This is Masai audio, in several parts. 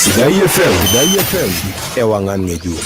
Sidai FM, Sidai FM, ewangan ngejuk.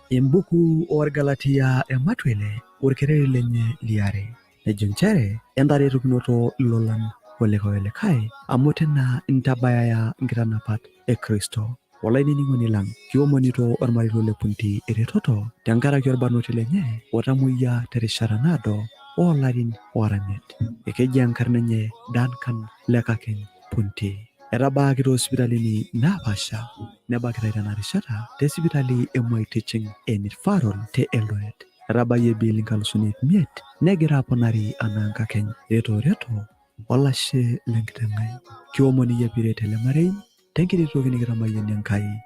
Embuku orgalatia ematwele orkereri lenye liare nejo nchere entaretokinoto ilolan olikae olikae amu tena intabayaya nkitanapat e Kristo. Olainining'oni lang kiomonito ormarito le Punti eretoto tenkaraki orbarnoti lenye otamoyia terishata naado oolarin oora imiet. Ekeji enkarna enye Duncan Lekakeny Punti. Etabaaki toosipitalini naapaasha nebakitai tena rishata te sipitali e Moi Teaching and Referral te Eldoret. Etabayie bill 5,500 negira aponari anaa nkakeny. Reto reto olashe lenkiteng' ai. Kiomon iyie piiret ele marei tenkiti toki nikitamayiana Enkai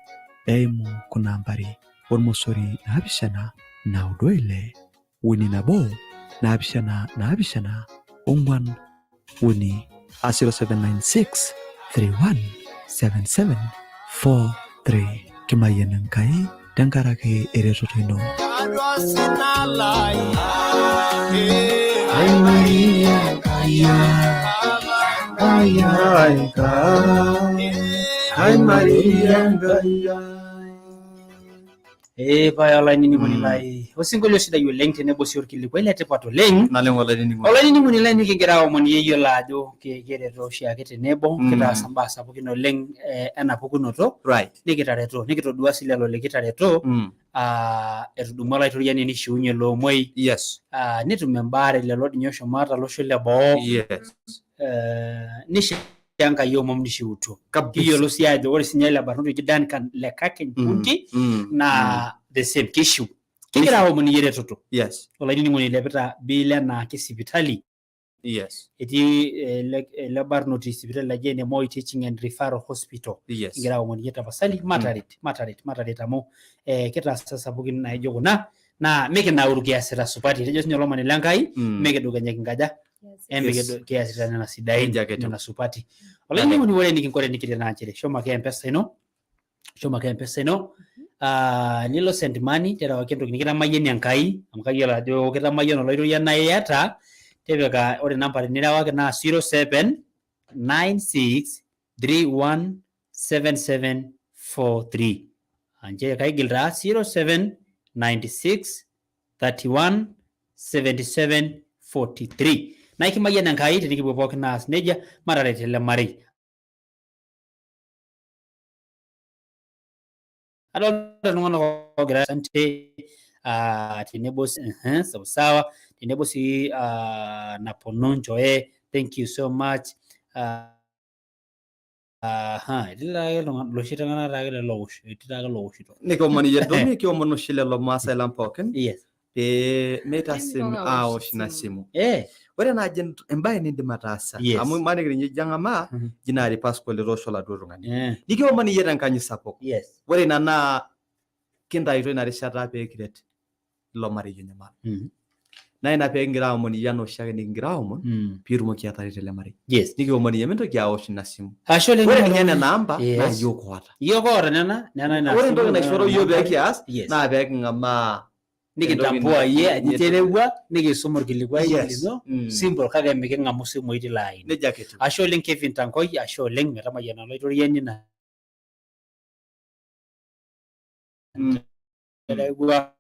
eimu kuna ambari ormosori 7 9 6 3 1 7 7 4 3 a 0796 31 77 43. Kimayian Enkai tenkaraki eretoto ino. Ai Maria, Ai, ai, ai, Maria, Ee pae olainining'oni lai, osinkolio sidai oleng tenebo sii orkilikuai le tipat oleng. Naleng olainining'oni. Olainining'oni lai nikigira aomon iyie iyiolo ajo kireto oshiake tenebo, kitaasa imbaa sapukin oleng ena pukunoto. Nikitareto, nikitodua sii lelo likitareto, etudumua olaitoriani nishiunye loomuoi. Netum embaare lelo dii ninye oshomo ata olosho le boo. Nisho Enkai omom nishiutuo. Kiyiolo sii ajo ore sinye ele barnoti oji Duncan Lekakeny Punti naa the same kishiu. Kigira aomon iyie eretoto. Olainining'oni oilepita bill enaake sipitali. Etii ele barnoti sipitali naji ene Moi Teaching and Referral Hospital. Kigira aomon iyie tapasali mataret, mataret, mataret amu kitaasa sapukin naijo kuna naa mikinauru kiasita supati. Etejo sinye olomoni le Nkai mikidukenya kinkaja? Emikidol kiasita nena sidain, Nejia ake etiu. nena supati. Olainining'oni ore enikinko tenikiret naa nchere shomo ake M-Pesa ino, shomo ake M-Pesa ino, nilo send money, terewaki entoki nikitamayianie Enkai, amu kayiolo ajo kitamayiana Olaitoriani naa iyata, tipika ore inamba nirewaki naa 0796317743. Nchere kaigil taa 0796 31 77 43. Naa ekimayian Enkai tenikipuo pookin aas nejia, mataret ele marei. Adolta iltung'anak oogira asante, tenebo sawasawa, tenebo sii Naponu Nchoe, thank you so much. Aha, etii taake iltung'anak loshi tung'anak taake lelo oosh, etii taake looshito. Nikiomon iyie Domi, kiomon oshi lelo Maasai lang pookin pee meitasim Mitoki aosh aosh ina simu. simu. Ore naaji embae nindim ataasa, amu imaniki ninye ijo ang'amaa, ji naari Pascal etoosho oladuo tung'ani. Nikiomon iyie tenkanyit sapuk. Ore ina naa kintaito ina rishata pee kiret ilo marei onyamal. Naa ina pee kigira aomon iyie anaa oshiake nikigira aomon pee itumoki atareto ele marei. Yes. Nikiomon iyie mintoki aosh ina simu. Ashe oleng. Ore ninye nena amba Yes. naa iyiok oota. Iyiok oota nena nena ina Ore simu, entoki nena naishoru iyiok pee namba. kias Yes. naa pee king'amaa Nikintambua iyie ajo iterewua nikisum orkilikuai Yes. lino simple kake miking'amu isimui tilo aini. Nejia ake etiu. Ashe oleng Kevin Tankoi, ashe oleng metamayiana Olaitoriani na terewua.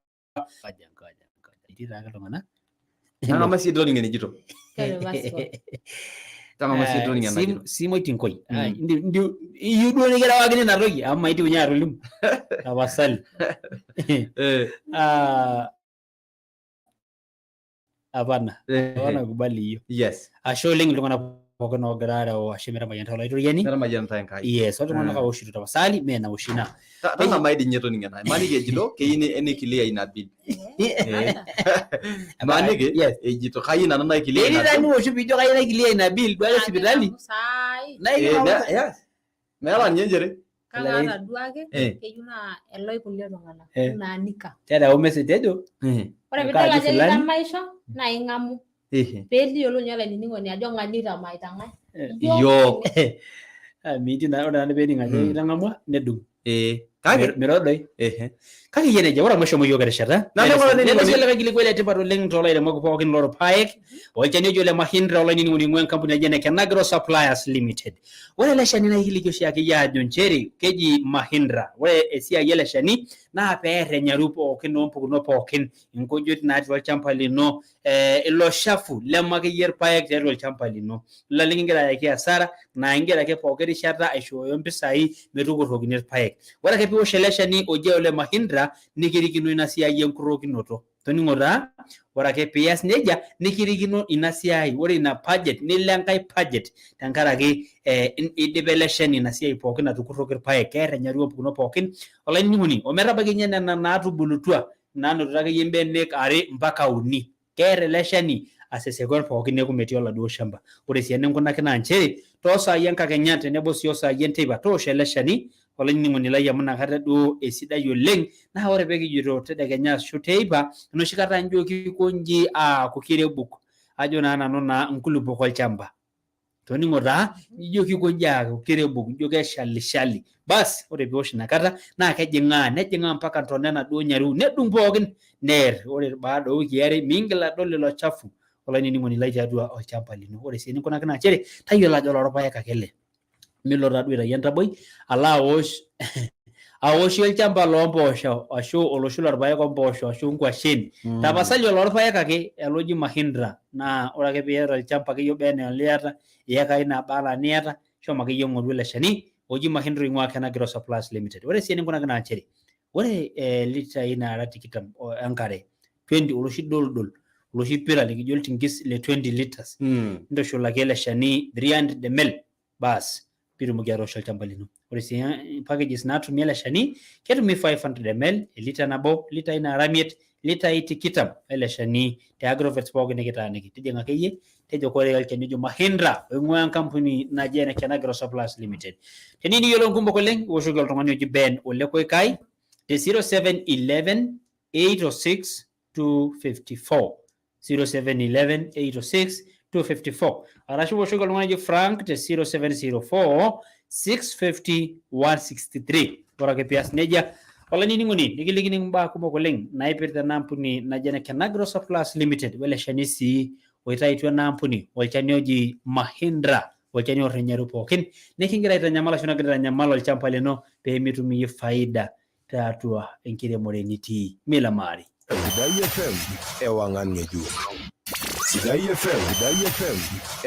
Kaja, kaja, kaja. Etii taake iltung'anak. Tang'ama sii toningo enejito. Kore passport. Tang'ama sii toningo enajito. Simoi Tinkoi. Iyieu duo nikirewakini ina toki amu maidim ninye atolimu. Tapasali. Hapana. Hapana kubali hiyo. Yes. Ashe oleng iltung'anak pookin oogira aareu ashe metamayianita Olaitoriani. Metamayianita Enkai. Yes, ore iltung'anak ooshito tapasali mee naoshi ina. Tang'amai dii ninye toningo ena. Imaniki ejito keyieu ni clear ina bill. Imaniki ejito kayieu nanu nai clear Etii ina taa bill. niwoshu piijo kayieu nai clear ina bill duo ake sipitali. Naa iking'amu Yes. Meeta ninye nchere. Kake ata duake Eh. keyieu naa eloi kulie tung'anak Eh. naanika. Tereu message tejo. Ore Enkaji piidol ajo fulani. kitamaisho naa ing'amu. Pee eyiolou ninye olainining'oni ajo ng'ae nitamaita ng'ae. Iyiok. Mitii naa ore naa peening ajo itang'amua nedung. Kake Mirodoi. Kake iyie nejia, ore amu eshomo yiok erishata. Naa ore Neeta sii olainining'oni- likae kilikuai le tipat oleng toolairemok pookin lorpaek, olchani oji ole Mahindra olainining'oni oing'ua enkampuni naji ene Kenagro Suppliers Limited. Ore ele shani naa ikiliki oshiake iyie ajo nchere keji Mahindra. Ore esiai ele shani naa peer enyaru pookin oompukunot pookin, inkujit natii olchamba lino, ilo shafu leme akeyie irpaek tiatua olchamba lino. Ilo likingira ayaki hasara naa ingira ake pooki rishata aishooyo mpisai metukurrokini irpaek. Ore ake piwosh ele shani oji ole Mahindra nikirikino ina siai enkurrokinoto. Toning'o taa, ore ake pias nejia nikirikino ina siai. Ore ina budget nilo enkae budget tenkaraki idipa ele shani ina siai pookin atukurroki irpaek. Keer enyaru oompukunot pookin olainining'oni ometabaiki ninye nena naatubulutua naanotito akeyie imbenek are mpaka uni. Keer ele shani asesekon pookin neeku metii oladuo shamba. Ore sii eninkunaki naa nchere toosai enkakenya tenebo sii osaai enteipa toosho ele shani olainining'oni lai amu inakata duo esidai oleng. Naa ore pee kijito tedekenya ashu teipa enoshi kata njo kiko nji aaku kirebuk ajo naa nanu naa nkulupuok olchamba. Toning'o taa ijo kiko nji aaku kirebuk ijo keshalishali. Bas ore piwosh inakata naa kejing'aa nejing'aa mpaka ntona enaduo nyaru nedung pookin neer. Ore baada oo wikii are miingil adol ilo chafu olainining'oni lai tiatua olchamba lino. Ore sii eninkunaki naa nchere tayiolo ajo olorpaek ake ele. Milo taduo aitayu entaboi alo awosh awoshie olchamba loompoosho ashu olosho lorpaek ompoosho ashu nkwashen. Tapasali olorpaek ake eloji Mahindra. Naa ore ake piiyata olchamba akeyie oba enaa oliata, iyekai naba anaa niata, shomo akeyie ng'oru ele shani oji Mahindra oing'ua Kenagro Suppliers Limited. Ore sii eninkunaki naa nchere ore litai naara tikitam enkare 20 oloshi doldol oloshi pira likijo oltingis le 20 liters intushulaki ele shani 300 ml bas piitumoki atoosho olchamba lino. Ore sii packages naatumi ele shani ketumi 500 ml elita nabo, litai naara imiet, litai tikitam ele shani te agrovets pookin nikitaaniki. Tijing'a akeyie tejo kore olchani ojo Mahindra oing'ua enkampuni naji ene Kenagro Suppliers Limited. Teniyieu niyiolou nkumok oleng iwoshoki oltung'ani oji Ben Ole Koikai te 0711 806 254. 0711 806 254. Arashu iwoshoki oltung'ani oji Frank te 0704 650 163. Ore ake pias nejia olainining'oni nikilikini imbaa kumok oleng naipirta ena ampuni naji ene Kenagro Suppliers Limited wele shani sii oitaituo ena ampuni olchani oji Mahindra olchani oor enyaru pookin nikingira aitanyamal ashu nagira aitanyamal olchamba lino pee mitum iyie faida tiatua enkiremore nitii. Milamari. Sidai FM ewangan ng'ejuk. Sidai FM, Sidai FM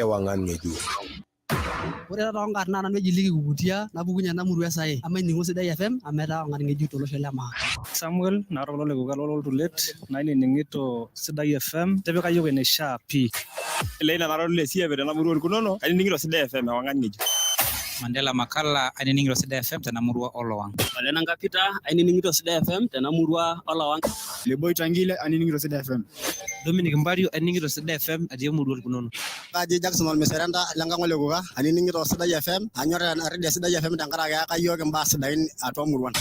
ewangan ng'ejuk. Ore taata toonkarn naa nanu eji Liki Kukutia napukunye ena murua e Saye amu ainining'o Sidai FM amu etaa ewang'an ng'ejuk tolosho le maa. Samuel nara kulo lekua loltulet nainining'ito Sidai FM tipika yiok eneishaa pii. Leina nara le siape tena murua orkunono ainining'ito Sidai FM ewang'an ng'ejuk. Mandela Makala ainining'ito Sidai FM tena murua Olowang. Ole Nankapita ainining'ito Sidai FM tena murua Olowang. Leboi Tangile ainining'ito Sidai FM. Dominic Mbario ainining'ito Sidai FM atii emurua Orkunono. Kaji Jackson Olmiserenta lenkang' Olekuka ainining'ito Sidai FM anyor redio Sidai FM tenkaraki eyaka yiok imbaa sidain atua muruan.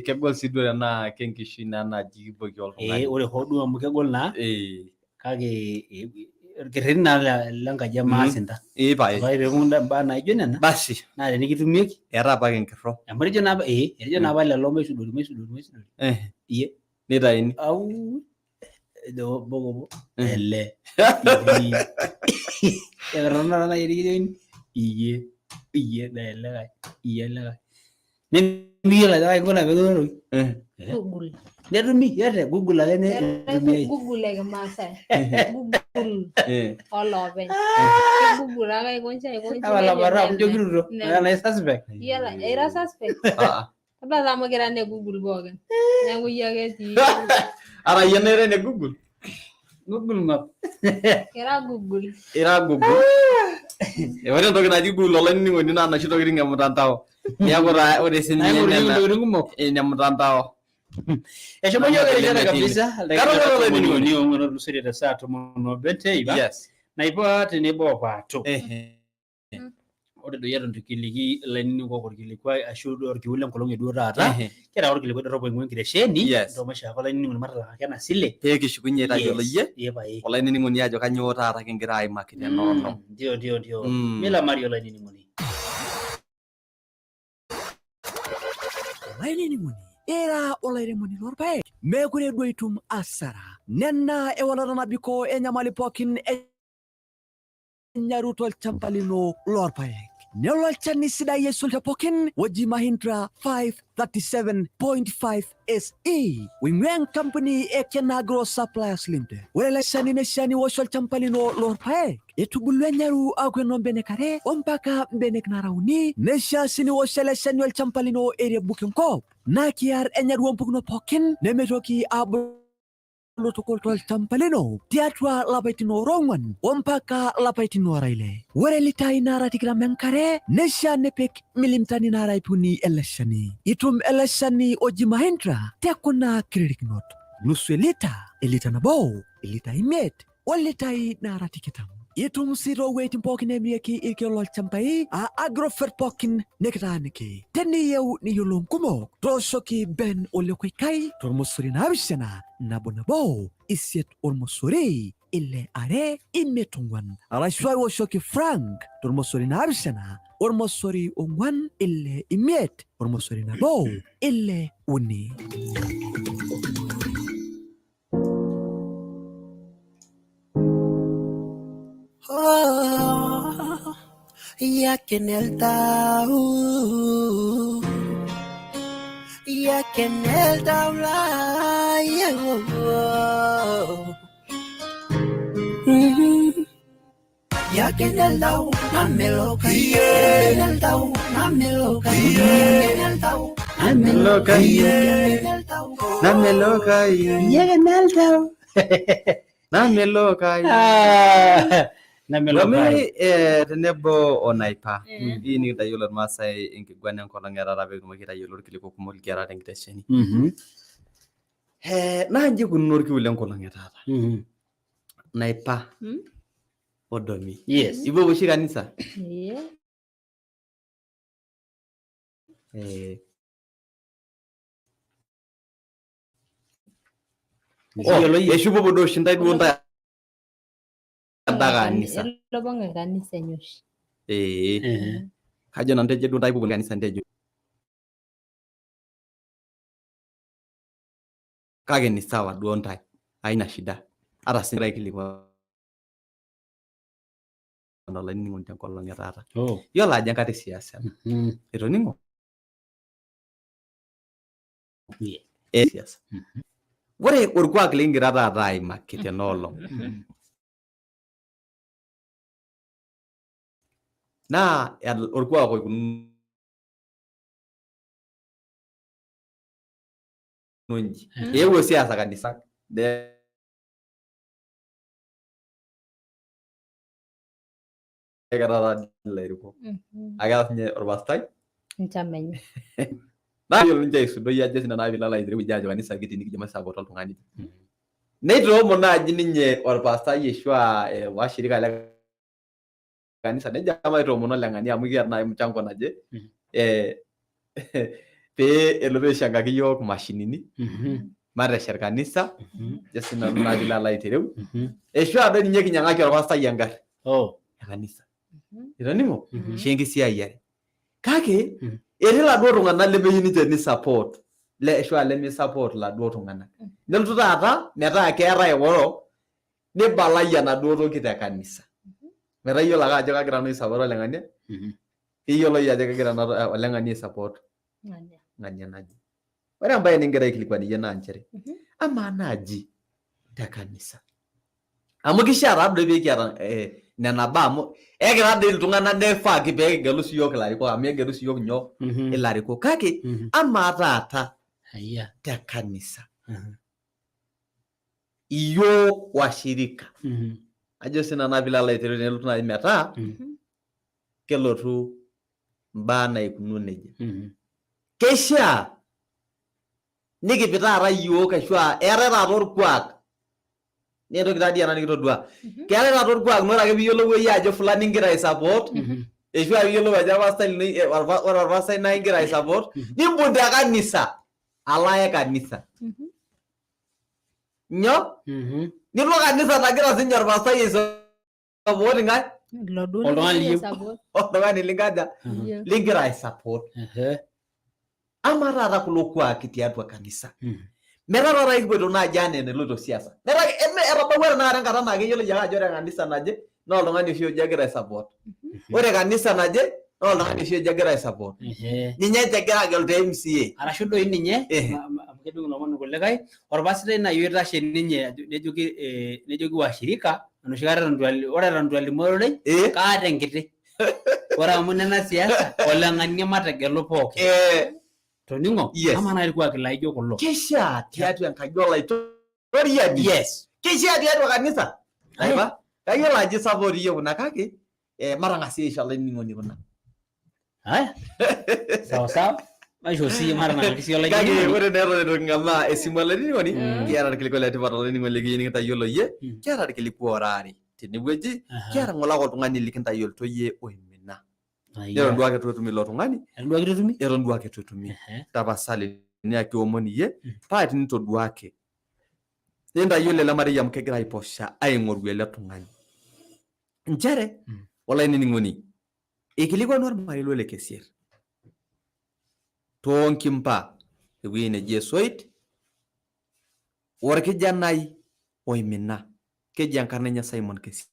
Kegol sii duo tenaa kenkishui naa naji kiboki oltung'ani. Ore hoo duo amu kegol naa kake orkerreti naa lenkaji emaasinta. Pae. Ore peekunda imbaa naijo nena. Basi. Naa tenikitumieki. Eeta apake enkirro. Amu etejo naa apa lelo maisudori. Iye. Neitayuni. Au ejo bokobo ele. Etorrono taa naai tenikijokini iye. Iyie dai likae, iyie likae. Nemiyiolo ajo kai inkuna pee etumi entoki. Google. Netumi iyie Google ake nye Eetae etumiai. Google e kimaasai. Google oloopeny. Google ake aikonji aikonji. Tapala nejo paraa amu ijo nena. kiruto. Nena. Nena suspect. Iyiolo ira suspect. Ah, Tabaa taa amu kira ne Google pookin. Neeku iyie ake etii. Ara iyie naira ene Google. Google Map. Kira Google. Ira Google. Ore entoki naji Google olainining'oni naa noshi tokitin e mtandao. Neeku taa ore sininye Naing'orieki nena intokitin kumok. ene mtandao. Eshomo yiok erishata kabisa. Katukul olainining'oni. Uni ong'uan otulusoitie te saa 11 teipa. Yes. Naipoa tenebo o Pato. Ehe. Ore doi eton itu kiliki ilainining'ok orkilikuai ashu duo orkiu lenkolong e duo taata, Ehe. kiata orkilikuai dorrop oing'ua enkitesheni, Yes. ntosho maisho ake olainining'oni matalakaki ena sile. Pee kishukunye tayiolo iyie Yes, ee pae. olainining'oni ajo kanyoo taata kingira aimaki tena olong. Ndio, ndio, ndio. Mm. Milamari olainining'oni. Olainining'oni, ira olairemoni lorpaek, meekure duo itum asara. Nena ewalata nabikoo enyamali pookin enyaru tolchamba lino lorpaek. Nelo olchani sidai aisul te pookin oji Mahindra 537.5 SE. Oing'ua enkampuni e Kenagro Suppliers Limited. Ore ele shani neishaa niwosh olchamba lino lorpaek etubulua enyaru aaku enoo mbenek are ompaka mbenek nara uni. Neishaa sii niwosh ele shani olchamba lino erebuk enkop naa kiar enyaru ompukunot pookin nemeitoki abulu tukul tolchamba lino tiatua lapaitin oora ong'wan ompaka lapaitin oora ile. Ore litai nara tikitam enkare neishaa nipik milimitani nara ip uni ele shani. Itum ele shani oji Mahindra te kuna kiririkinot: nusu elita, elita nabo, elita imiet, olitai nara tikitam. Itum sii toowueitin pookin neemirieki irkeek lolchambai aa Agrovet pookin nikitaaniki. Teniyieu niyiolou nkumok, tooshoki Ben Ole Koikai tormosori 7 1 1 8 0 6 2 5 4 arashu aiwoshoki Frank tormosori 7 0 4 6 5 0 1 6 3. Oh, yakin el tau, yakin el tau la, oh. Yakin el tau, nameloka, yakin el tau, nameloka, yakin el tau, Nameloka, yakin el tau, Nameloka, Yakin el tau. Nameloka. Ah, nameloka. Domi tenebo o Naipa. Hii nikitayiolo irmaasai enkiguana enkolong e taata peekitumoki aitayiolo irkiliku kumok likiata tenkitesheni. Naa inji ikununo orkiu lenkolong e taata. Naipa o Domi. Yes. Ipuopuo oshi kanisa? Ee. Oh, eshupuopuo doi oshi intae duo ntae enda kanisa. Elopong kanisa enye oshi. Ee. Kajo nanu tejo duo ntae ipuopuo kanisa ntejo. Kake ni sawa duo ntae. Haina shida. Ata sii aikilikuan olainining'oni tenkolong e taata. Oh. Yiolo ajo enkata e siasa ena. Etoning'o? E siasa. Ore orkuak likingira taata aimaki tena olong naa orkuak oikununo inji. Eewuo siasa kanisa. Keeta taata ilairukok. Ake sinye orpastai. Enchama enye. Naa yiolo ninche aisudoi ajo sinanu naa piilo alo aitereu ajo kanisa kitii nikijo maisapota oltung'ani. Neitoomon naaji ninye orpastai ashu aa washirika le kanisa nejo maitoomono oleng'ani amu kiata naaji mchango naje pee elotu aishangaki yiok mashinini mateshet kanisa ajo sinanu naa piilo alo aitereu ashu aa doi ninye kinyang'aki orpastai engarri e kanisa. Itoning'o? Isho enkisiayiare. Kake etii iladuo tung'anak lemeyieu ninche ni support ashu aa lemi support iladuo tung'anak. Nelotu taata metaa keetae eworo nibalai enaduo toki te kanisa. Metaa iyiolo ake ajo kagira nanu ai support oleng'ania. Iyiolo iyie ajo kegira ena oleng'ani ai support Ng'ania. ng'ania naje. Ore embae nikingira aikilikuan iyie naa nchere, amaa naaji te kanisa, amu kishaa taa doi pee kiata nena baa amu ekira doi iltung'anak neifaa pee kigelu sii yiok ilarikok amu egelu sii yiok nyoo ilarikok. Kake amaa taata te kanisa iyiok washirika, ajo sii nanu piilo alo aitereu tenelotu naaji metaa kelotu imbaa naikununo nejia. Keishaa nikipik taata iyiok ashu aa eetae taata orkuak naa entoki taadii ena nikitodua. Keetae taata orkuak naa ore ake piiyiolou iyie ajo fulani ingira ai support ashu aa piiyiolou ajo orpastai lino ore orpastai naa ingira ai support nimbung te kanisa alo aye kanisa. Nyoo? Nilo kanisa nagira sinye orpastai ai support ng'ae? Ilo duo Oltung'ani likingira liyieu. ai support. Oltung'ani linkaja? Iyieu. Lingira ai support. Amaa taata kulo kuaki tiatua kanisa? Metaa taata ekipoito naaji anaa eneloito siasa. Metaa etabawua tenakata enkata naa keyioloi ake ajo ore kanisa naje naa oltung'ani oshi oje egira ai support. Ore kanisa naje naa oltung'ani oshi oje egira ai support. Ninye ninche egira agelu te MCA. Arashu doi ninye amu kedung ilomon kulikae orpasitai naaji oitashe ninye nejoki nejoki washirika enoshi kata eton itu ore eton itu elimu ororei kaata enkiti ore amu nena siasa oleng'ania mategelu pookin toning'o amaa naaji irkuaki laijo kulo Keishaa tiatua enkaji olaitoriani. Keishaa tiatua kanisa. Aipa, kayiolo ajo support iyie kuna kake matang'asie aisho olainining'oni kuna. Haya. Sawa sawa. Maisho siyie matanang'aki siyie Kake olainining'oni. ore naa eton eitu king'amaa esimu olainining'oni, kiata irkiliku le tipat olainining'oni likiyieu nikintayiolo iyie, kiata irkiliku ora aare tenewueji, kiata ng'ole ake oltung'ani likintayiolito iyie oimina. Neton duake eitu etumi ilo tung'ani, Eton duake eitu etumi? Eton duake eitu etumi. Tapasali nikiomon iyie paa tinintoduaki nintayiolo ele marei amu kegira aiposha aing'oru ele tung'ani. Nchere olainining'oni, ikilikuanu ormarei lo Lekesier toonkimpa ewueji neji Esoit orkijanai oimina keji enkarna enye Simon Kesier.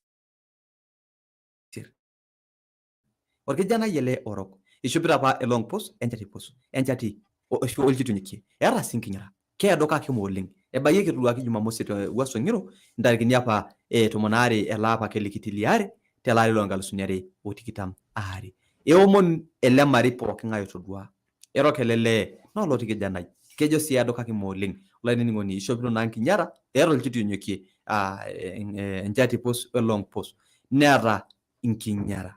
Orkijanai ele orok ishopito apa elong pus enchati pus enchati ashu olchiti onyokie eeta sii nkinyara keedo kake mme oleng ebayieki etoduaki Jumamosi te Wuaso Ng'iro ntarikini apa tomon aare ele apa ake likitii liare tele ari loo nkalusuni are o tikitam aare. Eomon ele marei pooki ng'ae otodua erok ele lee naa oloti kijanai kejo sii eedo kake mme oleng olainining'oni ishopito naa nkinyara eeta olchiti onyokie enchati pus we long pus neeta nkinyara.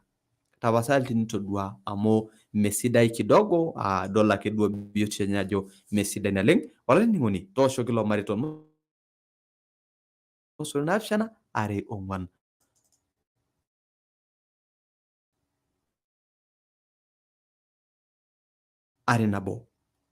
Tapasali tinitodua amu mesidai kidogo adol ake duo biotisho enye ajo mesidai naleng. Olainining'oni tooshoki ilo marei tormosori naapishana are ong'uan. Are nabo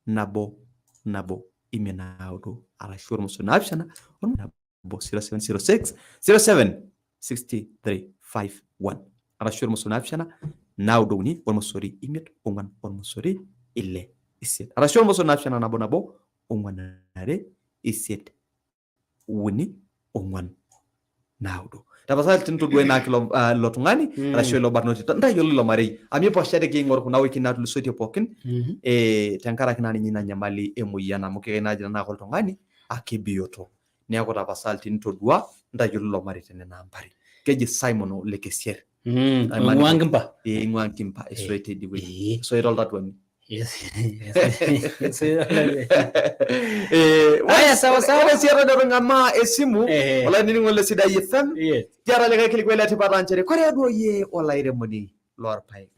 nabo nabo imiet naudo arashu ormosori naapishana nabo 0706 07 63 51 arashu ormosori naapishana naudo uni ormosori imiet ong'uan ormosori ile isiet arashu ormosori naapishana nabo nabo ong'uan are isiet uni ong'uan naudo. Tapasali tintoduai naa ilo tung'ani arashu ilo barnoti ntayiolo ilo marei amu iposhate kiing'or kuna wikii naatulusoitie pookin tenkaraki naa ninye ina nyamali emoyian amu kekai naaji tenaa oltung'ani ake bioto. Neeku tapasali tinitodua ntayiolo ilo marei tenena ambari. Keji Simon Ole Kesier. Oing'ua Nkimpa. Eing'ua Nkimpa esoit teidie wueji. Esoit oltatuani. Aya, sawa sawa. Ore sii eton eitu ing'amaa esimu olainining'oni le Sidai FM, kiata likae kilikuai le tipat aa nchere kore duo iyie olairemoni loorpaek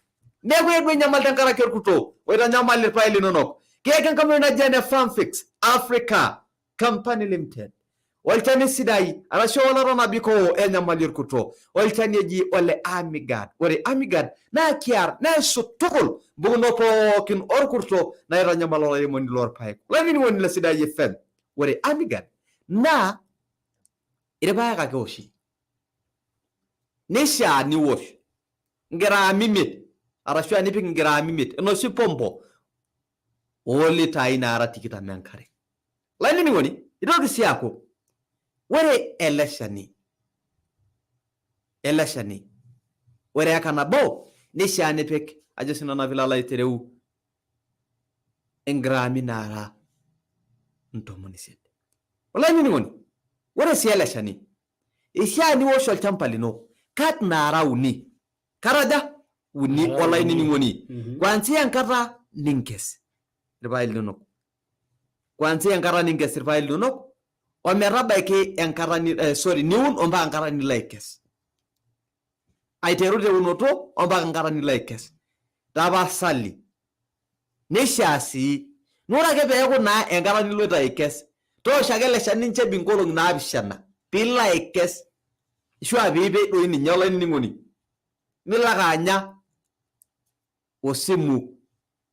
neeku duo inyamal tenkaraki orkuto oitanyamal irpaek linonok, kiyaki enkampuni naji ene Farmfix Africa Company Limited olchani sidai arashu olatonabikoo enyamali orkuto olchani oji ole Amigard. Ore Amigard naa kiar neisut tukul mpukunot pookin orkurto naitanyamal olairemoni loorpaek. Olainining'oni le Sidai FM, ore Amigard naa irpaek ake eoshi nishaa niwosh ngiraami imiet arashu nipik ngiraami imiet enoshi pompo oolitai naara tikitam enkare. Olainining'oni, itoki sii aaku ore ele shani, ore eka nabo neishaa nipik Ajo sinanu naa piilo alo aitereu ingrami naara 80. Olainining'oni, ore sii ele shani, eishaa niwosh olchamba lino kat naara uni. Kat aja? Uni olainining'oni. Kuanzia enkata ninkes irpaek linonok. Kuanzia enkata ninkes irpaek linonok ometabaiki enkata ni, sorry, niun ompaka enkata nilo aikes. Aiteru teunoto ompaka enkata nilo aikes. Tapasali. Neishaa sii naa ore ake peeku naa enkata niloito aikes, toosho ake ele shani nincho ebik nkolong'i naapishana piilo aikes ashu aa piipej doi ninye olainining'oni. Milo ake anya osimu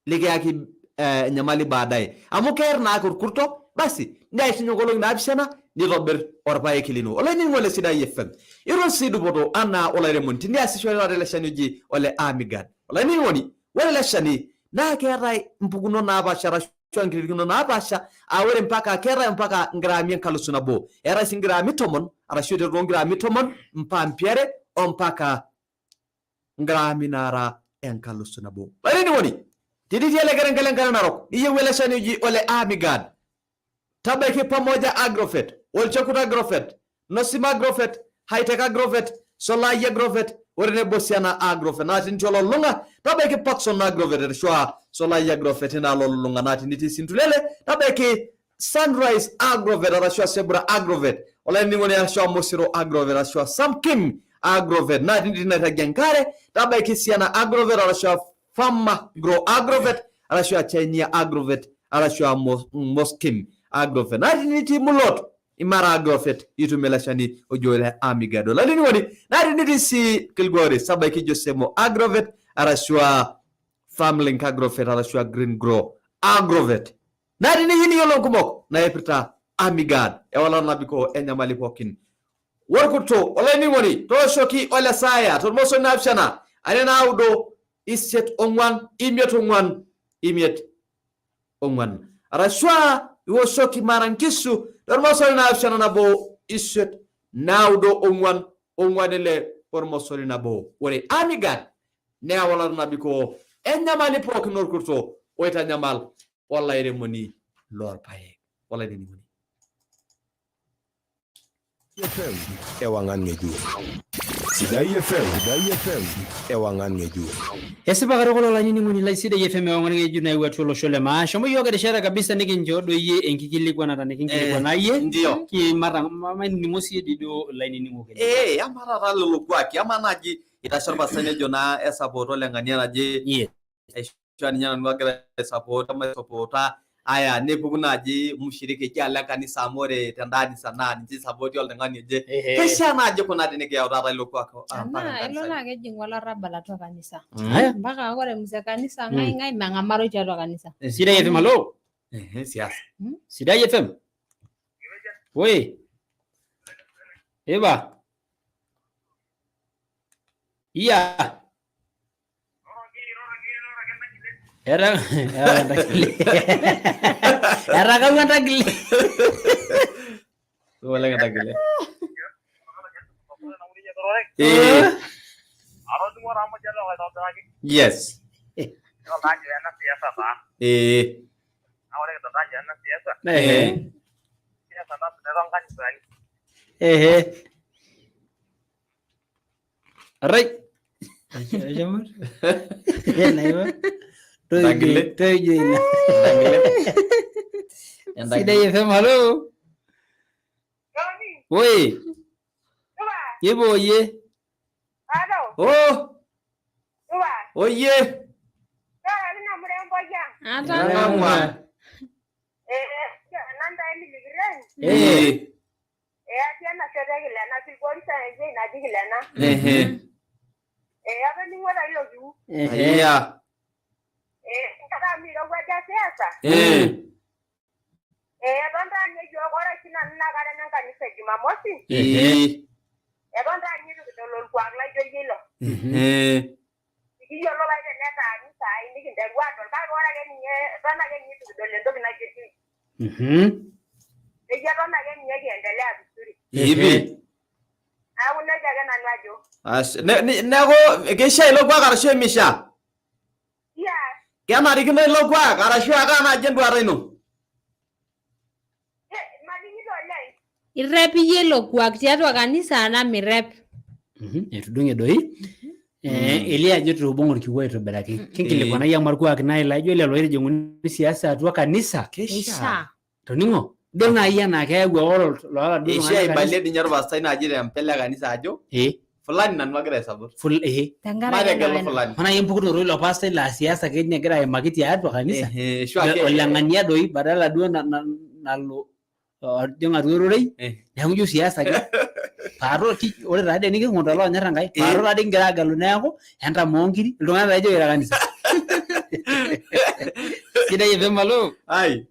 likiyaki enyamali baadaye. Amu keer naake orkurto, basi neishunye nkolong'i naapishana nitobir orpaeki lino. Olainining'oni le Sidai FM, itum sii dupoto anaa olairemoni tiniasishore taata ele shani oji ole Amigad. Olainining'oni, ore ele shani naa keetae impukunot naapaasha arashu nkiririkinot naapaasha aa ore mpaka keetae mpaka ngraami 1000. Eetae sii ngraami 10 arashu aiteru too ngraami 10 mpampi are o mpaka ngraami naara 1000. Olainining'oni, tenitii ele kerenket le Nkare Narok niyieu ele shani oji ole Amigad, tabaiki Pamoja Agrovet, Olchekut Agrovet, Nosima Agrovet, Hitech Agrovet, Solai Agrovet, o tenebo Siana Agrovet. Naa tenitii Ololulung'a, tabaiki Parkson Agrovet arashu aa Solai Agrovet tinaalo Ololulung'a. Naa tenitii sii Ntulele, tabaiki Sunrise Agrovet arashu aa Sebura Agrovet, olainining'oni arashu aa Mosiro Agrovet arashu aa Samkim Agrovet. Naa tenitii nairragie enkare, tabaiki Siana Agrovet arashu aa Farmer Grow Agrovet arashu aa Chainia Agrovet arashu aa Moskim Agrovet. Naa tenitii Mulot Imara Agrovet itum ele shani oji ole Amigad. Olainining'oni, naa tenitii sii Kilgoris tabaiki Josemo Agrovet arashu aa Farmlink Agrovet arashu aa Green Grow Agrovet. Naa teniyieu niyiolou nkumok naipirta Amigad ewalata nabikoo enyamali pookin workurto, olainining'oni, tooshoki ole Saaya tormosori 7 2 9 8 4 5 4 5 4 arashu aa iwoshoki Mara Nkishu tormosori 7 1 8 9 4 4 6 ormosori 1. Ore Amigad neewalata nabikoo enyamali pookin orkurto oitanyamal olairemoni loorpaek. Olainining'oni. FM ewang'an ng'ejuk. Sidai FM, Sidai FM ewang'an ng'ejuk. Esipa katukul olainining'oni lai Sidai FM ewang'an ng'ejuk nayewuo atua olosho le maa. Shomo iyiook erishata kabisa nikinchoo doi iyie enkikilikwanata nikinkilikuana iyie. Ndio. Kimata mainining'o siiyie dii duo ilainining'ok. Amaa taata lelo kuaki, amaa naaji itashe orpastai nejo naa esapoota oleng'ania naje. Yes. Aisho ninye nanu agira aisapoota maisapoota aya nepuku naaji mshiriki eji alo kanisa amu ore tenda anisa naa ninche isapoti oltung'ani oje. Keishaa naaji kuna tinikiyau taata ilo kuak mpaka Anaa elo nkanisani. naa kejing'u olarrabal atua kanisa. Aya. Mpaka ore mzee kanisa ng'ai ng'ai meng'amaroi tiatua kanisa. Sidai FM halo. Siasa. Sidai FM. Oi. Eba. Iya. Era era entagile. Etakawua entagile. Oleng entagile. Yes. Ehe. Right. Entagile. Toijo ina. Entagile. Sidai FM halo. Oi. Kipo oyie. Oh. Oyie. Ata Nang'amua. Ehe. Iya. Ehe. Ipi. Ashe. Neeku keishaa ilo kuak arashu emishaa? Kenarikino ilo kuak arashu aa naaji enduata ino? Irep iyie ilo kuak tiatua kanisa anaa mirep? Etudung'e doi. Elia ajo etubung'a orkiu aitobiraki. Kinkilikuanai amu orkuak nai laijo lelo oitijing'uni siasa atua kanisa. Keishaa. Toning'o? Idol naaji enaa keyau eoro looladuo Eishia tung'anak aibalie kanisa. ninye orpastai naaji tempele kanisa ajo fulani nanu agira aisupport. Tenkaraki Mategelu ena fulani. Ore naaji empukunoto ilo pastai laa siasa ake ninye egira aimaki tiatua kanisa. Ashu ake- Oleng'ania doi badala duo nalo ajing atua ororei neeku ijo siasa ake. Paaro ore taa dii niking'uta loonyor Enkai, paaro taa dii kigira aagelu neeku entamoo onkiri iltung'anak laijo ira kanisa. Sidai FM alo. Ai.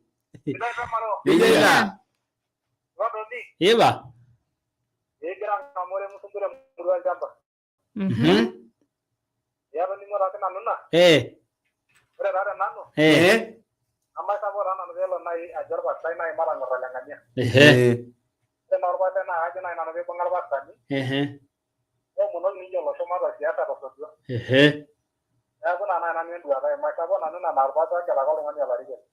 Ina. Iba. Egira ng'amore musumbure murua olchamba. Atoning'o taake nanu ina. Ore taa tenanu. Nemaisapot taa nanu peelo naaji ajo orpastai naaji matanyor oleng'ania. Ore naa orpastai naa kajo naaji nanu peibung'a irpastani. Neomonoki ninche olosho maata siasa tosotua. Neeku ina naaji nanu enduata ai. Maisapot nanu ina naa orpastai ogelaki oltung'ani olarikoni.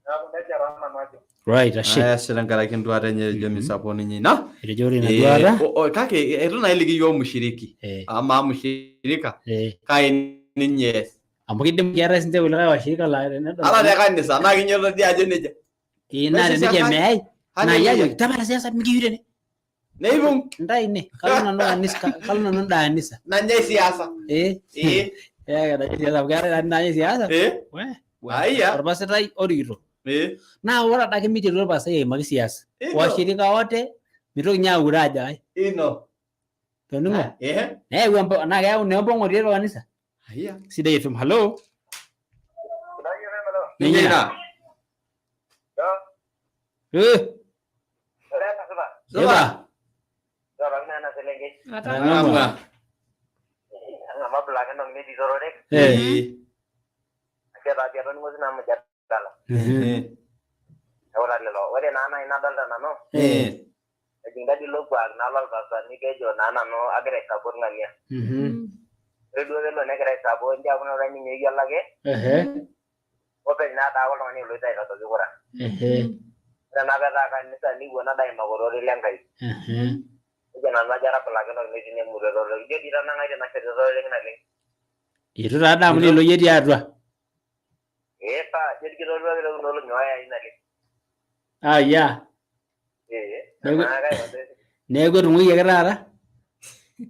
Neeku nejia taa nanu ajo. Right, ashe. Aya, ashe tenkaraki enduata enye ejo misapot ninye ina. Etejo ore ina duata. Kake eitu naa iliki iyiook mushiriki. Amaa mushirika kai ninye ees. Amu kidim keetae sinche kulikae washirika laa tenedol. Ata te kanisa naa kinyoto dii ajo nejia. Naa tenejo emeai naa iyie ajoki Hallelujah. tapala siasa mikiyieu tene. Neibung. Ntai ine kalo nanu kanisa kalo nanu nda kanisa. Nanyai siasa. Keetae siasa amu keetae taa nanyai siasa. Aya. Orpasitai orikito. Naa ore adake miteru orpastai aimaki siasa. Ino. Washirika wote mitoki ninye aure ajo ai. Ino. Toning'o? Neyau naa keyau naa empong'o tiatua kanisa. Aya. Sidai FM hello. Ninye ina. Eba. Atang'amua. Ore naa naaji nadolta nanu ejing dadi ilo kuak naa lorpastani kejo naa nanu agira aisupport ng'ania. Ore duo peelo negira aisupport nchoo aaku naa ninye oyiolo ake openy naa taa oltung'ani oloito aitadoki kura. Ore naa petaa kanisa nikipuo naa aimaki ororei le Nkai. Nejo nanu ajo atapalakinoki tina emurua etororei. Ijo dii itanang'aitie ina shoto etororei naleng. Itu taa adamu lelo yie tiatua. Ee paa ijo dii kitoduaki toki kuna olong'i oyai naleng. Ah ya. Ee Neeku tenaa kai neeku etung'uayie ake taata.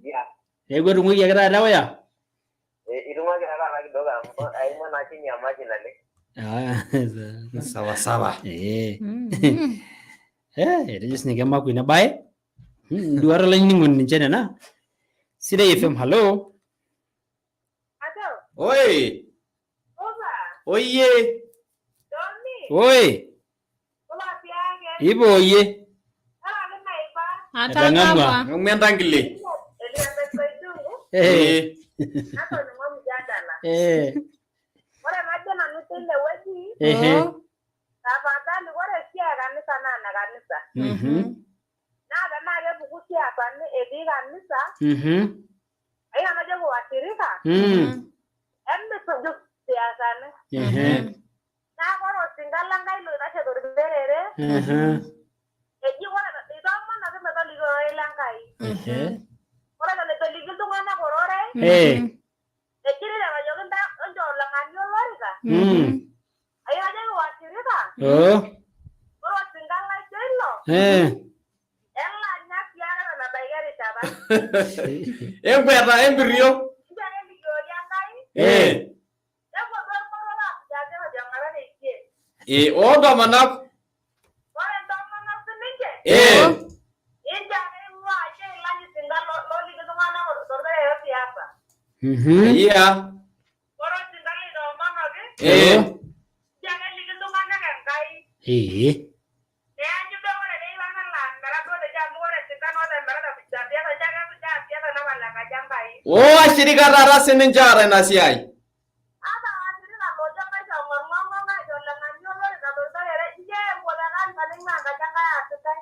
ya. Neeku etung'uayie ake taata oya. Itung'uaki taa taata kidogo amu aimua naa chini ya maji naleng. Ah, sawa sawa. Etejo sinye kemakwa ina bae. Nduat olainining'oni ninche nena. Sidai FM hello. Oi. Oye. Oi. Ipo oyie. Atang'amua. Ng'amua entangile. Ore najo nanu teine wueji tafadhali ore esiai e kanisa naa ene kanisa. Naa tenaa kepuku siasani etii kanisa ayieu nanu ajoki washirika emisuju siasani. Neeku ore osinka lenkai loitashe torkerere eji ore itoomonoki metoliki ororei lenkai. Ore eton eitu eliki iltung'anak ororei eji terewakaki intae enchoo olang'ani olorika ayieu najoki washirika ore osinka laijo ilo elo anya siake eton ebaiki erishata. Enkweta empirio. Incho ake elikiori Enkai nepuo duo irmoruak aasujaki etijing'ata teidie. Oontomonok. Ore intomonok sininche incho ake ing'ua ajo ilany isinka loliki iltung'anak torkerere siasa. Iya. Ore osinka loitoomonoki incho ake eliki iltung'anak Enkai. Neanyu duo ore teipa nelo amera duo tejo amu ore isinka oota emerata esujaa siasa incho ake esujaa siasa nepal enkaji Enkai. Washirika taata sininche aata ina siai. Ata washirika loojo kaisho ng'orng'ong'o kaisho oleng'ani olorika torkerere incho epuo te kanisa neing'ua enkaji Enkai aa sidai.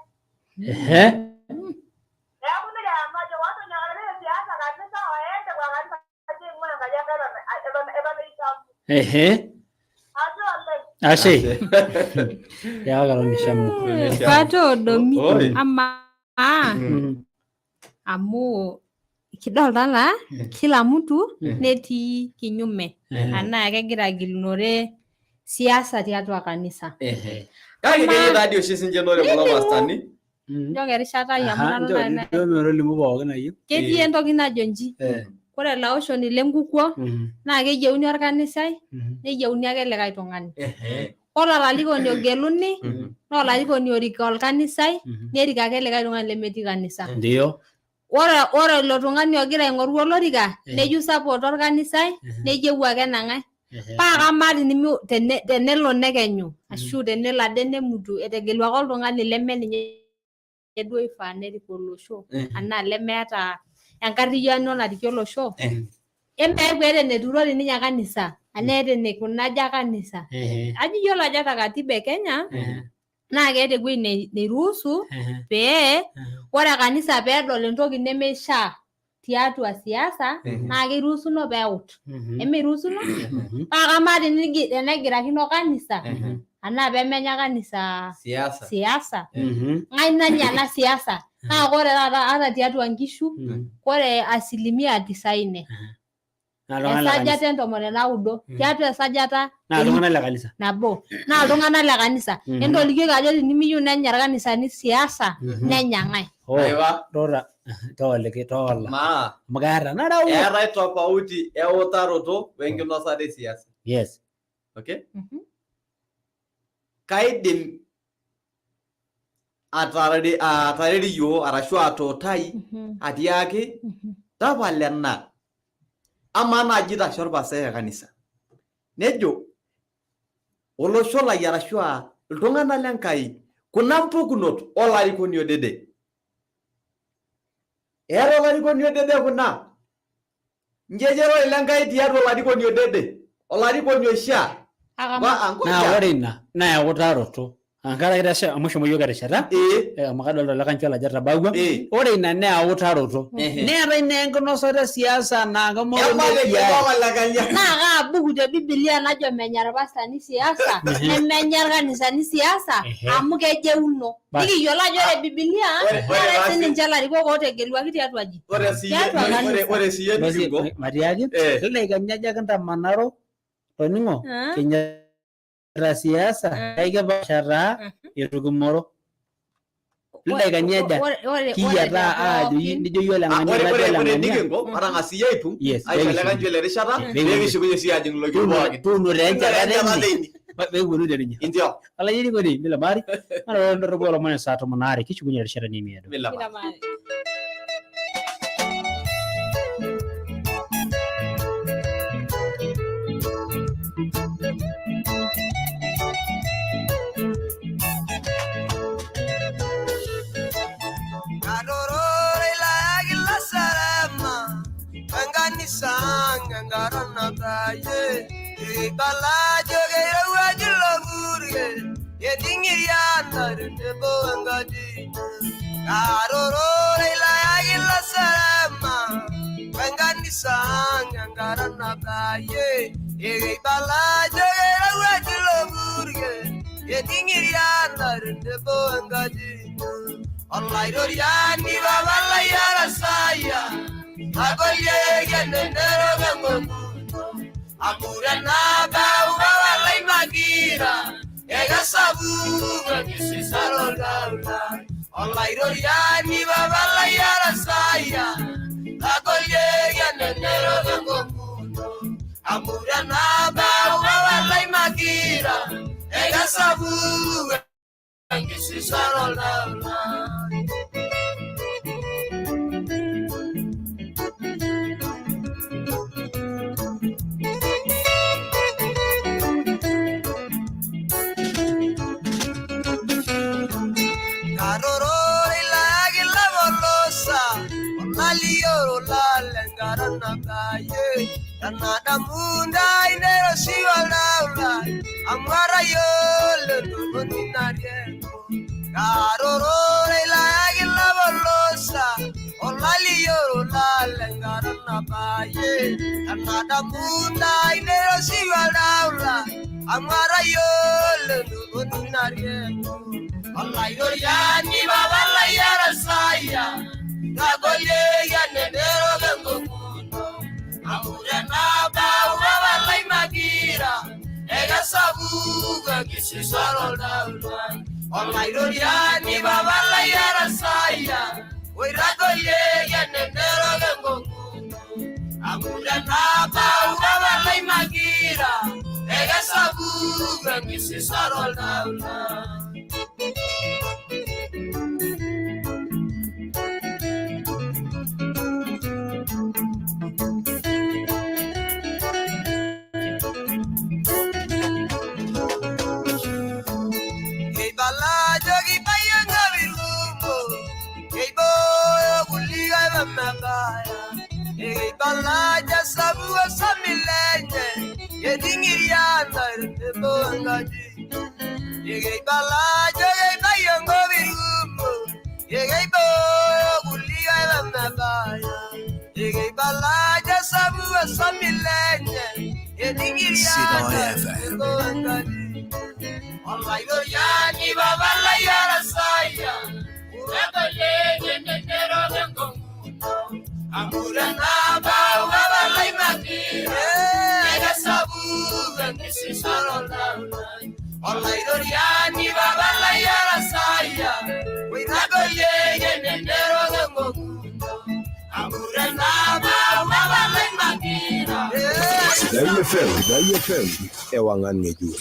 Neeku nejia nanu ajo watonyorarie siasa kanisa waende kwa kanisa ajo eing'ua enkaji Ehe. Ashe. Yawaka lomishamu. Pato domi ama amu kidolta la kila mtu netii kinyume anaa kegira agilunore siasa tiatua kanisa. Kake keyieu taadi oshi sinche naa ore kulo pastani. Njoki erishata ai amu nanu Njo metolimu pookin ayieu. Ketii entoki najo nji. Ore laoshoni lenkukuo naa keyieuni orkanisai neyieuni ake likae tung'ani. Ore olarikoni ogeluni naa olarikoni orik olkanisai nerik ake likae tung'ani lemetii kanisa. Ndio. Ore ilo tung'ani ogira aing'oru olorika neyieu support orkanisai neyieu ake nang'ae. Paa kamaa tenelo nekenyu ashu tenelo ade nemutu etegeluaki oltung'ani leme ninye duo oifaa nerik olosho anaa lemeeta enkarriyiano narikie olosho. Emeeku eeta eneturori ninye kanisa anaa eeta enikunaja kanisa. Ajo iyiolo ajo ata katiba e Kenya naa keeta ewueji neiruhusu pee ore kanisa peedol entoki nemeishaa tiatua siasa naa keiruhusuno peeut. Emeiruhusuno? Paa kamaa tenegirakino kanisa anaa peemenya kanisa siasa. Ng'ae nanya ena siasa? Naa ore taata ata tiatua nkishu ore 90% esajata 19 tiatua esajata naa iltung'anak le kanisa nabo naa iltung'anak le kanisa. Entolikioki ajo tinimiyieu nenya irkanisani siasa nenya ng'ae. Dora tooliki toola amu keeta narau eetae tofauti eutaroto wenkinosata e siasa. Yes. Okay? Kaidim atareriyo arashu atuutai atiaki tapala ena. Amaa naaji itashe orpastai te kanisa nejo olosho lai arashu aa iltung'anak le Nkai kuna mpukunot olarikoni odede. Eeta olarikoni odede kuna. Nji ejo ororei le Nkai tiatua olarikoni odede, olarikoni oishaa. Naa ore ina naa eutaroto. Ankaraki tasha amu eshomo yiok erishata amu kadolta ele kancho ajo etabawua. Ore ina naa eutaroto. Neetae naa enkinosata e siasa naa naa kaa buku te Biblia najo menya irpastani siasa nemenya irkanisani siasa amu kejeuno. Nikiyiolo ajo ore Biblia neetae sininche ilarikok ootegeluaki tiatua aji. Ore siyie nikinko matiaki ildaikani aja kintamanaro toning'o kinyata siasa kaikipaasha taa eitu kimoro. Ildaikani aja kiyiataa aajo nijo iyie oleng'ania najo Ore oleng'ania. nikinko matang'as iyie aipung aisho ele kancho ele rishata pee kishukunye siyie ajing ilo kiu pookin. Tuuno taa enchata teine pee kiponu aiterunye. Indio. Olainining'oni milamari manoto ndorropu oolomon saa 12 kishukunye terishata nemiado. Milamari. Ibala ajo keirowuaj ilo purkel eting'iriana tenebo enkaji ino. Karorore ilayaki loserema wenkanisa ang enkata nabayie. Ekeibala ajo keirowuaj ilo purkel eting'iriana tenebo enkaji ino. Olaitoriani papa lai arasaya agolieki enenero enkokuno. Amura nabau papa lai makira ekesapuk enkisisaro oltau. Olaitoriani papa lai arasaya agolieki enenero enkokuno. Amura nabau papa lai makira ekesapuk enkisisaro oltau. Tanadamu nai nero siwa laulai amara yole toni nariengo. Karorore ilayaki labolosa olali yoro lalengara nabaye. ye Anadamu ntai neiroshi oltau lai amu atayiolo entorroni natii enkop. Olaitoriani baba lai erasayia tagolieki enenterok enkokuno amu tenabau baba lai magira ekesapuku enkisisor oltau lai. Olaitoriani baba lai erasayia oitagolieki enenterok enkokuno amu tenabau baba lai magira ekesapuku enkisisor oltau lai. Keibala sabu osamilenye keting'iriana tenebo enkaji. Keibala ajo keibayie nkopir kumok keibooyo kulikae pemebaya. Keibala ajo sabu osamilenye keting'iriana tenebo enkaji. Olaitoriani baba lai erasayia urekolenye nenterok enkonguno amu tenabau baba lai magira ekesapuku enkisisor oltau lai. Olaitoriani baba lai erasayia oitagolieki enenterok enkokuno amu tenabau baba lai magira. Sidai FM, Sidai FM, ewangan ng'ejuk.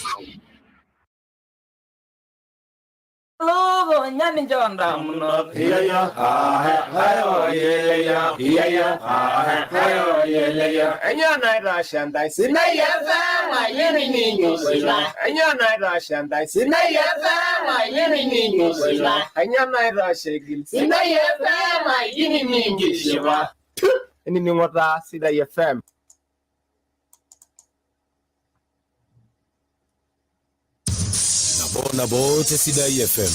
Lobo nyani jonda munot iya ya ah hayo ye ya iya ya ah hayo ye ya enya na rasha ndai Sidai FM ayeni ninyo sila enya na rasha ndai Sidai FM ayeni ninyo sila enya na rasha gil Sidai FM ayeni ninyo sila Enining'ota Sidai FM. Nabo te Sidai FM.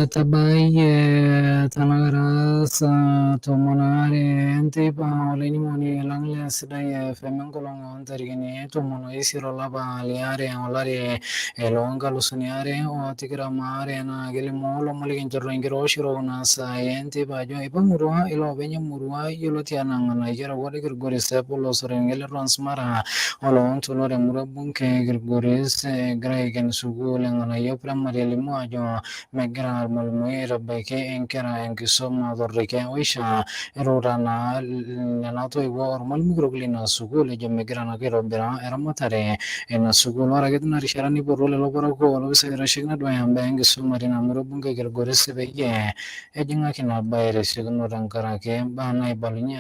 Tabayie tanakata saa tomon aare enteipa olainining'oni lang le Sidai FM enkolong oo ntarikini 18 olapa liare olari loonkalusuni 2022 naa kelimu ilomon likinchorita enkirooshiro kuna saai enteipa ajo eipang'utua iloopeny emurua yioloti enaa Ng'anayio Ward Kilgoris te le Transmara oloontoluo temurua bunge Kilgoris egira aiken sukuul e Ng'anayio Primary elimu ajo megira irmalimuni aitabaiki inkera enkisuma torrekie oishaa etuuta naa nena toiwuo ormalimui kitok lina sukuul ejo megira naake aitobiraa eramatare ina sukuul. Ore ake tina rishata neipotuo lelo parakuo olopisai oitasheki neduaya imbaa enkisuma tina murua bunge Kilgoris peyie ejing'aki ina bae tesiokinoto tenkaraki imbaa naibalunye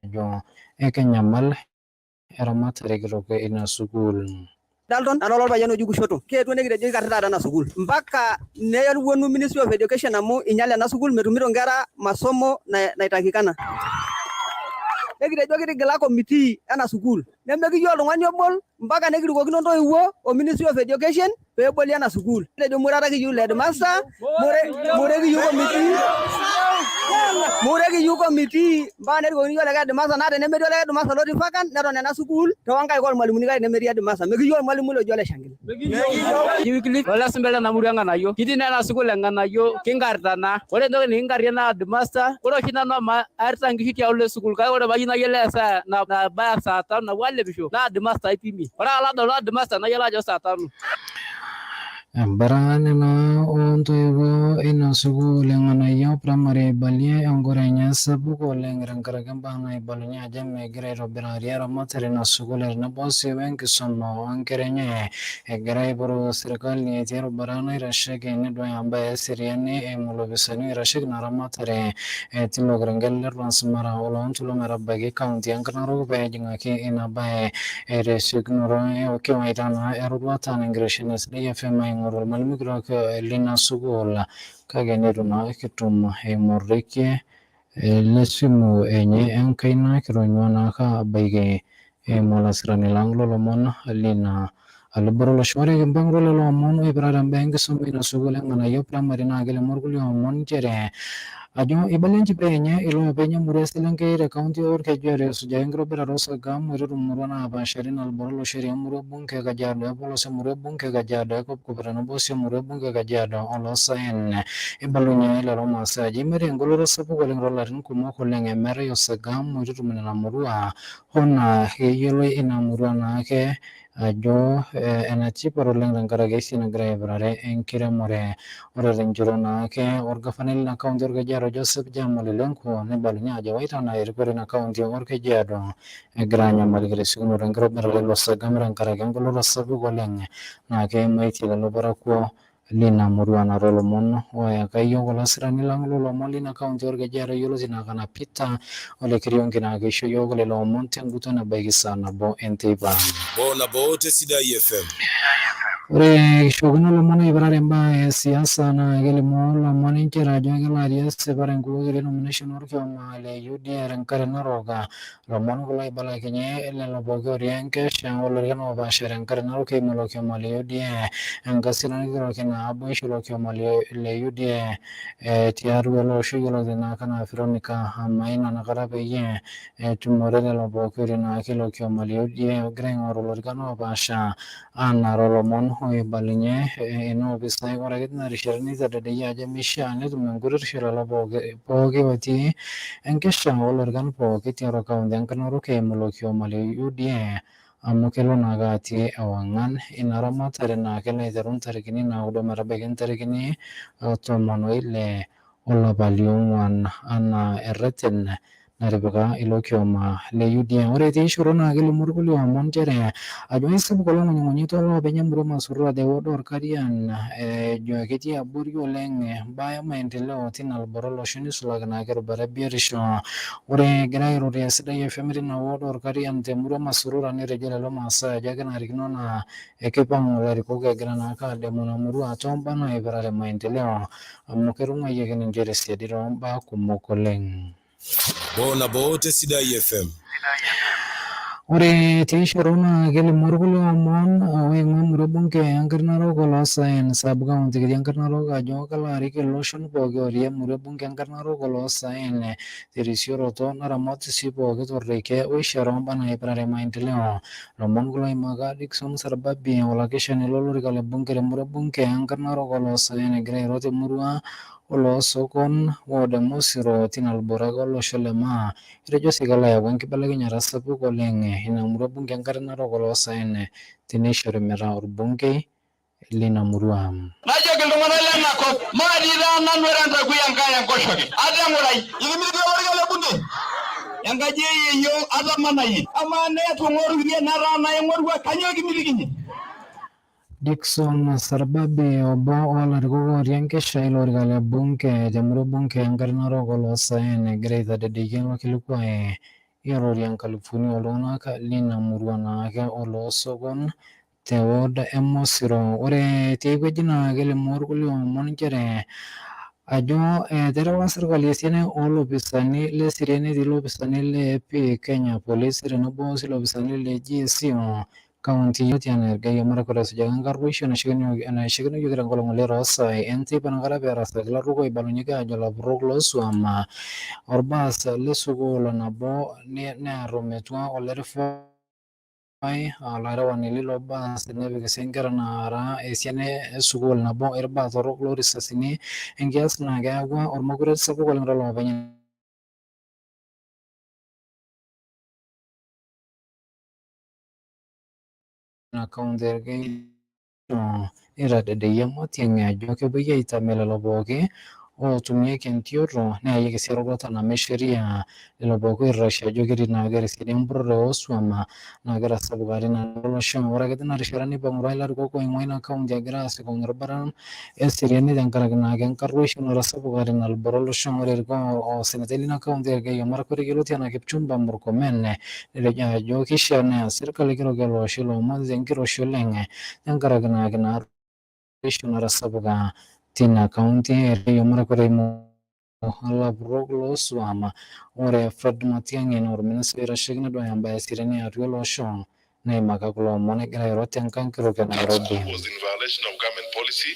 ajo ekenyamal eramatare kitok ina sukuul. Dalton nalo olpayian oji Kushoto kietuo nekitejo kikarri taata ena sukuul mpaka newuonu Ministry of Education amu inyale ena sukuul metumito nkera masomo naitakikana. Nekitejo kitigila committee ena sukuul nemekiyieu oltung'ani obol mpaka nekirikokino ntoiwuo o Ministry of Education peeboli ena sukuul. Kitejo mure ata kiyieu headmaster, mure kiyieu committee, mure kiyieu committee mpaka nerikokini yiok likae headmaster naa tenemetii olikae headmaster lotii vacant neton ena sukuul toonkaik ormalimuni kake nemetii headmaster. Mekiyieu ormalimui loji ole Shangila. Wycliffe ole Sumbele ena murua Ng'anayio. Kitii naa ena sukuul e Ng'anayio kinkarita naa. Ore entoki nikinkarie naa headmaster. Ore oshi nanu amu aarita nkishu tiauluo e sukuul kake ore payieu nayiolou esaa nabaya saa tano napuo alepisho naa headmaster aipimie. Ore ake alo adolu headmaster nayiolou ajo saa tano. Embara nena oontoiwuo eina sukuul e Ng'anayio Primary aibalie engoro enye sapuk oleng tenkaraki imbaa naibalunye ajo megira aitobirari eramatare ina sukuul tenebo sii wenkisuma oonkera enye. Egira aipotu serkali etii erubata naitasheki neduaya imbaa eseriani eimu ilopisani oitasheki ina ramatare tilo kerenket le Transmara oloontoluo metabaiki kaunti e Narok pee ejing'aki ina bae tesiokinoto. Kiwaita naa eroruata enkitesheni e Sidai FM aing'oru ormalimui kitok lina sukuul kake neitu naa kitum eimu orekie le simu enye enkaina kitonyua naake abaiki eimu olasirani lang lolomon lina Oluboro olosho. Ore kimpang'utua lelo omon oipirare imbaa enkisuma ina sukuul e Ng'anayio Primary naa kelimu irkulie omon nchere ajo eibalie enchipai enye iloopeny emurua eselenkei te kaunti Orkejuado esujaki enkitobirata osagam oitutum imurua napaasha tina luboto olosho etii emurua bunge e Kajiado e Polos, emurua bunge e Kajiado e Kopkop tenebo sii emurua bunge e Kajiado Oloosaen. Eibalunye lelo maasai ajo eimatie engoloto sapuk oleng toolarin kumok oleng emeetai osagam oitutum nena murua hoo naa keyioloi ina murua naake ajo enetipat oleng tenkaraki esiai nagira aipirare enkiremore. Ore tenchoto naake orgavanai lina kaunti Orkejuado Joseph Jam Ole Lenku neibalunye ajo ewaita naa erikore ina kaunti Orkejuado egira anyamaliki tesiokinoto enkitobirata ilo sagam tenkaraki engoloto sapuk oleng naa keimaitie lelo parakuo lina murua. Naata olomon oyaka yiok olasirani lang lolomon lina kaunti Orkejuado yioloti naa kana Peter Ole Kiriongi naa keisho yiok lelo omon tenguton ebaiki saa 1 enteipa. Bo te Sidai FM. Ore kishokino lomon oipirare imbaa e siasa naa kelimu lomon nchere ajo kelo atii esipata enkukuo nomination orkioma le UDA tenkare narok. Lomon kulo oibalakinye lelo pooki otii enkesha olorikan oopaasha tenkare narok eimu ilo kioma le UDA. Enkasirani kitok naboisho ilo kioma le UDA tiatua ele osho yioloti naa anaa Veronica Maina nakata peyie etumore lelo pooki otii naake ilo kioma le UDA ogira aing'oru ilorikan oopaasha anaa lomon oibalunye ina opisai. Ore ake tina rishata neitadedeyie ajo meishaa netum enkuretisho lelo pooki otii enkesha oolorikan pooki tiatua kaunti enkare narok eimu ilo kioma le UDA amu kelo naake atii ewang'an ina ramatare naa kelo aiteru ntarikini 9 metabaiki ntarikini 16 olapa liong'uan anaa erreten natipika ilo kioma le UDA. Ore tiishoto naa kelimu irkulie omon nchere ajo aisapuk olong'unying'unyito loopeny emurua Masurura te ward Orkarian ejo ketii abori oleng imbaa e maendeleo tina luboto olosho neisulaki naake erubata e biotisho. Ore egira airorie Sidai FM tina ward Orkarian temurua Masurura netejo lelo maasai ajo kenarikino naa keipang'u ilarikok egira naake ademu ina murua toombaa naipirare maendeleo amu ketung'uayieki ninche tesiadi toombaa kumok oleng. Bo te Sidai FM. Ore tiishoto naa kelimu irkulie omon oing'ua emurua bunge enkare narok Oloosaen sub county kiti enkare narok ajo kelo arik iloshon pooki otii emurua bunge enkare narok Oloosaen terisioroto naramat sii pooki torrekie oishaa toombaa naipirare maendeleo. Lomon kulo oimaka Dickson Sarbabi olakeshani lolorika le bunge temurua bunge enkare narok Oloosaen egira airo temurua Oloosokon ward e Mosiro tina luboto ake olosho le Maa. Etejo sii kelo ayau enkibelekenyata sapuk oleng ina murua bunge enkare narok Oloosaen teneishori metaa orbungei lina murua. Najoki iltung'anak lena kop maatii taa nanu era entakui Enkai enkoshoke ate ng'urai ikimitiki olorika le bunge enkaji eyeyio atamanayie amaa neetung'orutie netaa naing'orua kanyoo kimitikinye. Dickson Sarbabi obo oolarikok otii enkesha ilo orika le bunge temurua bunge enkare narok Oloosaen egira aitadedeyie ilo kilikuai irorie nkalifuni ooltung'anak lina murua naake Oloosokon te ward e Mosiro. Ore tiai wueji naa kelimu irkulie omon nchere ajo eterewa serkali esiana oolopisani leseriani etii ilopisani le AP Kenya Police tenebo sii ilopisani le GSU kaunti yioloti anaa Elgeyo Marakwet esujaki enkaruoisho naishakeneyioki tenkolong oleng toosaai enteipa nakata peerasaki ilarruok oibalunyieki aajo ilapurrok loosuam orbaas le sukuul nabo near ometua olerefai olarewani lilo baas nepik sii inkera naara esiana esukuul nabo irbaa torrok loorisasini enkias naa keyawua ormakuret sapuk oleng tooloopeny ina kaunti Elgeyo. Neitadedeyie Matiang'i ajo kepuoi aitame lelo pooki ootumieki entioto neyayieki sii eroruata name sheria lelo pooki oitashe ajo ketii naake tesiadi empurrore oosuam naagira asapuka tina olosho. Ore ake tina rishata neipang'utua ilarikok oing'ua ina kaunti egira aasikong erubata eseriani tenkaraki naake enkaruoisho natasapuka tina luboto olosho. Ore erikoo osenetai lina kaunti Elgeyo Marakwet yioloti anaa Kipchumba Murkomen netejo ajo keishaa neya serkali kitok ele osho ilomon tenkiroshi oleng tenkaraki naake ina arruoisho natasapuka tina kaunti Elgeyo Marakwet eimu ilapurrok loosuam. Ore Fred Matiang'i naa orministai oitasheki neduaya imbaa eseriani atua ele osho. Neimaka kulo omon egira airo tenkang kitok e Nairobi. Was in violation of government policy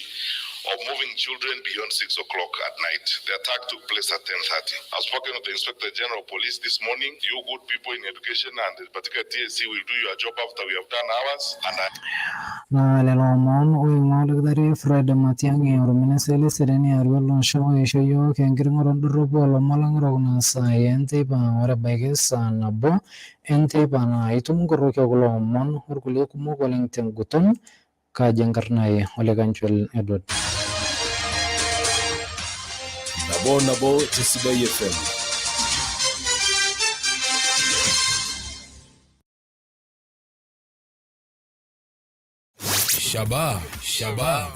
of moving children beyond 6 o'clock at night. The attack took place at 10:30. I've spoken with the Inspector General of Police this morning. You good people in education and in particular TSC will do your job after we have done ours. And I Naa lelo omon oing'ua olkitari Fred Matiang'i orministai leseriani atua ele osho oisho yiok enkiting'oto ndorropu oolomon lang kuna saai enteipa. Ore ebaiki saa 1 enteipa naa itum nkoroki okulo omon orkulie kumok oleng tenguton. Kaji enkarna ai Olekanchwel Edward. Nabo te Sidai FM. Shaba, Shaba,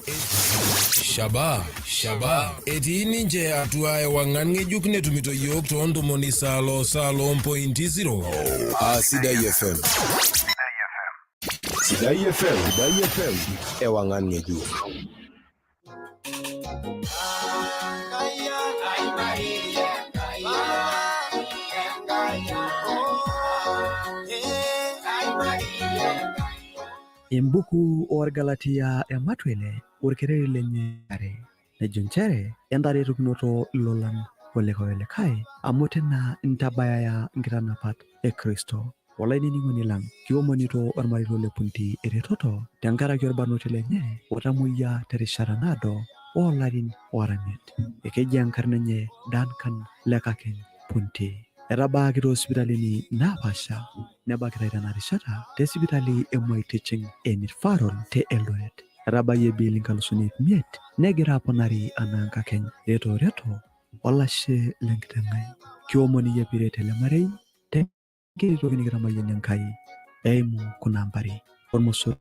Shaba, Shaba. Etii ninche atua ewang'an ng'ejuk netumito yiok too ntomoni salo salo mpointi 0. Sidai FM. Sidai FM. Sidai FM. Ewang'an ng'ejuk. Embuku oorgalatia ematwele orkereri lenye are nejo nchere entaretokinoto ilolan olikae amu tena ntabayaya nkitanapat e Kristo. Olainining'oni lang kiomonito ormarito le Punti eretoto tenkaraki orbarnoti lenye otamoyia terishata naado oolarin oora imiet. Ekeji enkarna enye Duncan Lekakeny Punti. Etabaaki toosipitalini naapaasha nebakitai tena rishata te sipitali e Moi Teaching and Referral te Eldoret. Etabayie bill 500,000 negira aponari anaa nkakeny. Reto olashe lenkiteng' ai. Kiomon iyie piiret ele marei tenkiti toki nikitamayiana Enkai eimu kuna ambari ormosor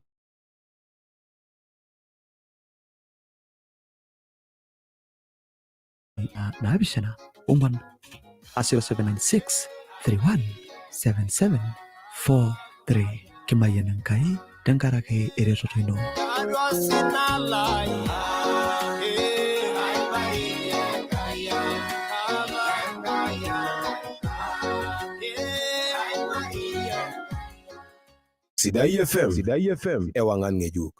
7 4 0796 31 77 43. Kimayian Enkai tenkaraki eretoto ino. Sidai FM. Sidai FM. Ewang'an ng'ejuk.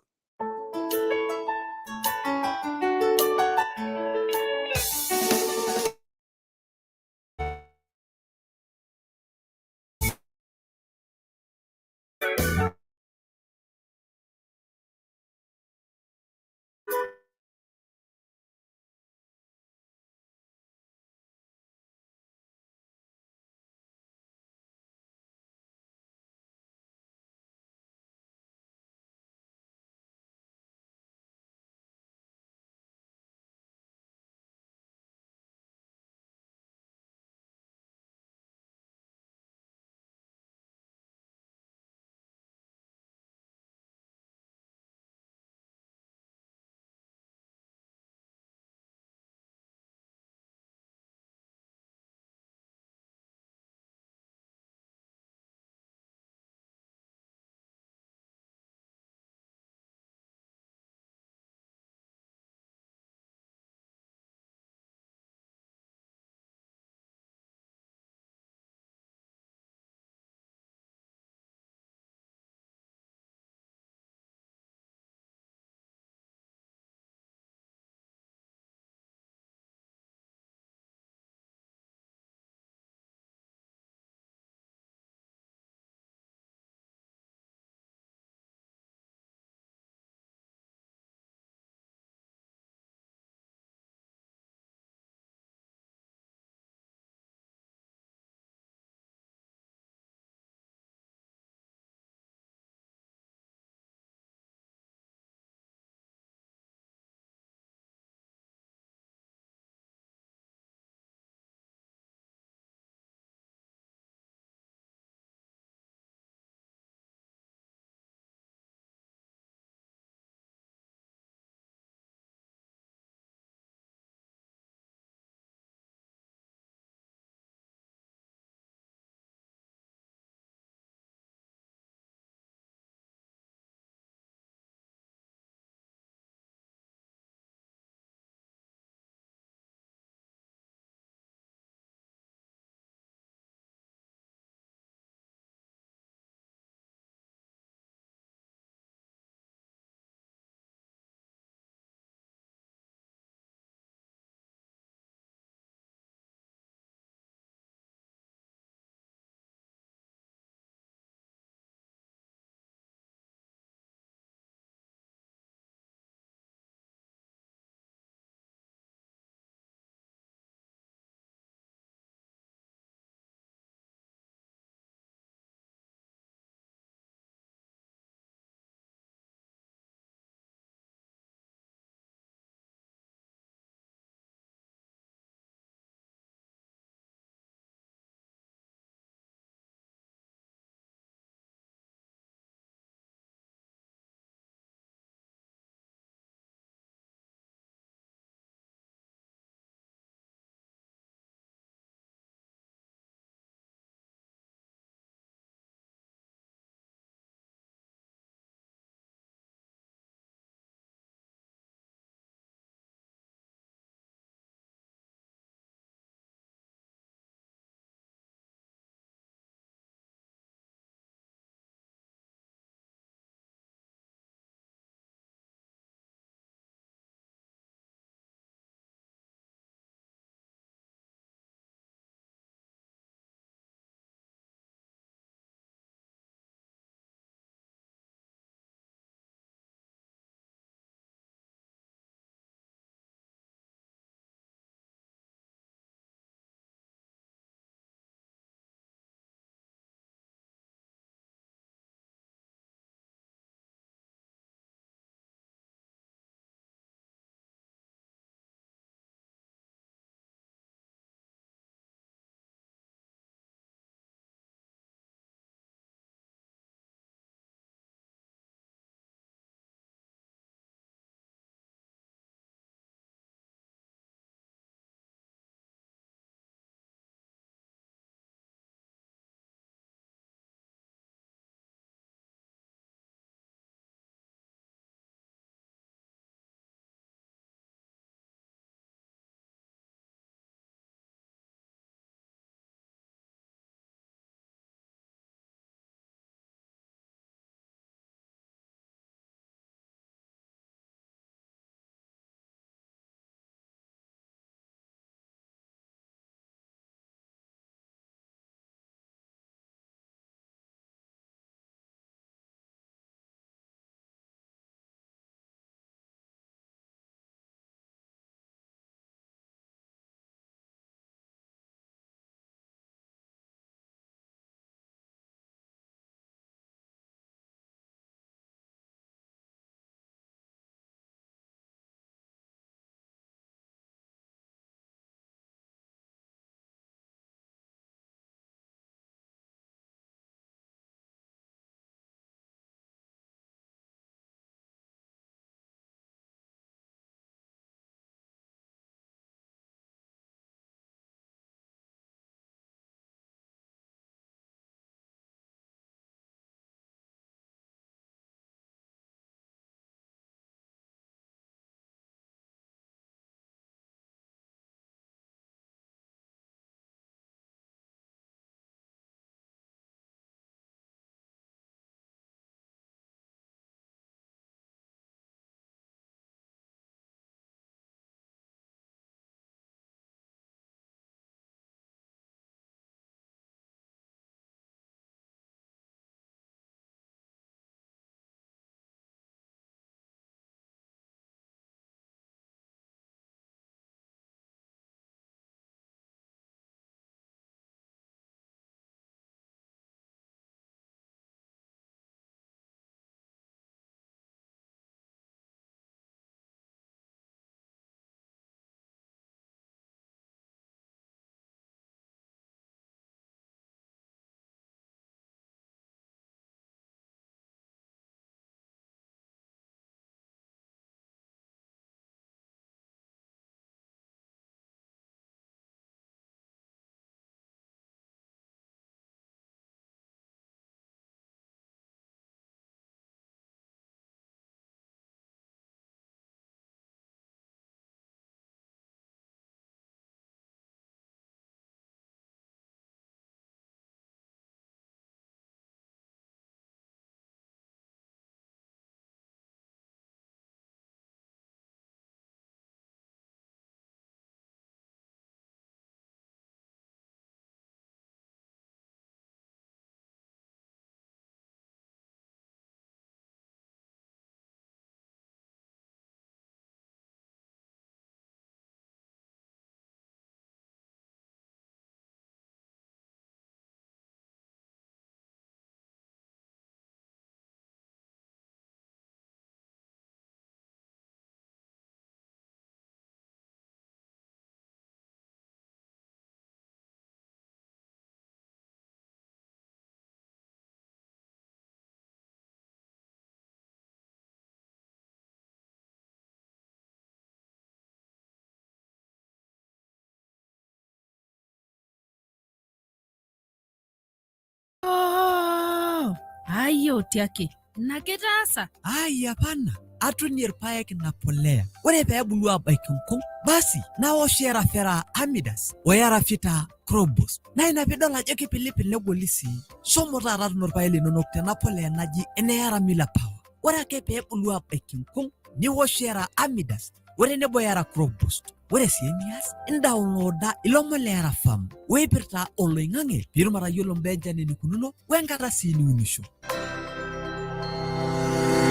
Ayo tiaki, ina kitaasa. Ai hapana, atunie irpaek ina polea. Ore peebulu abaiki nkung, basi nawosh erafera amidas o erafita crobos. Naa ina piidol ajo kipilipil negoli sii. Shomo taata tuuno irpaek linonok tena polea naji ene Yaramila Power. Ore ake peebulu abaiki nkung, niwosh era amidas o tenebo era crop boost. Ore sii enias, indaunlooda ilomon le Era Farm oipirta oloing'ang'e piitum atayiolo mbaa enchan enikununo wenkata sii niunisho.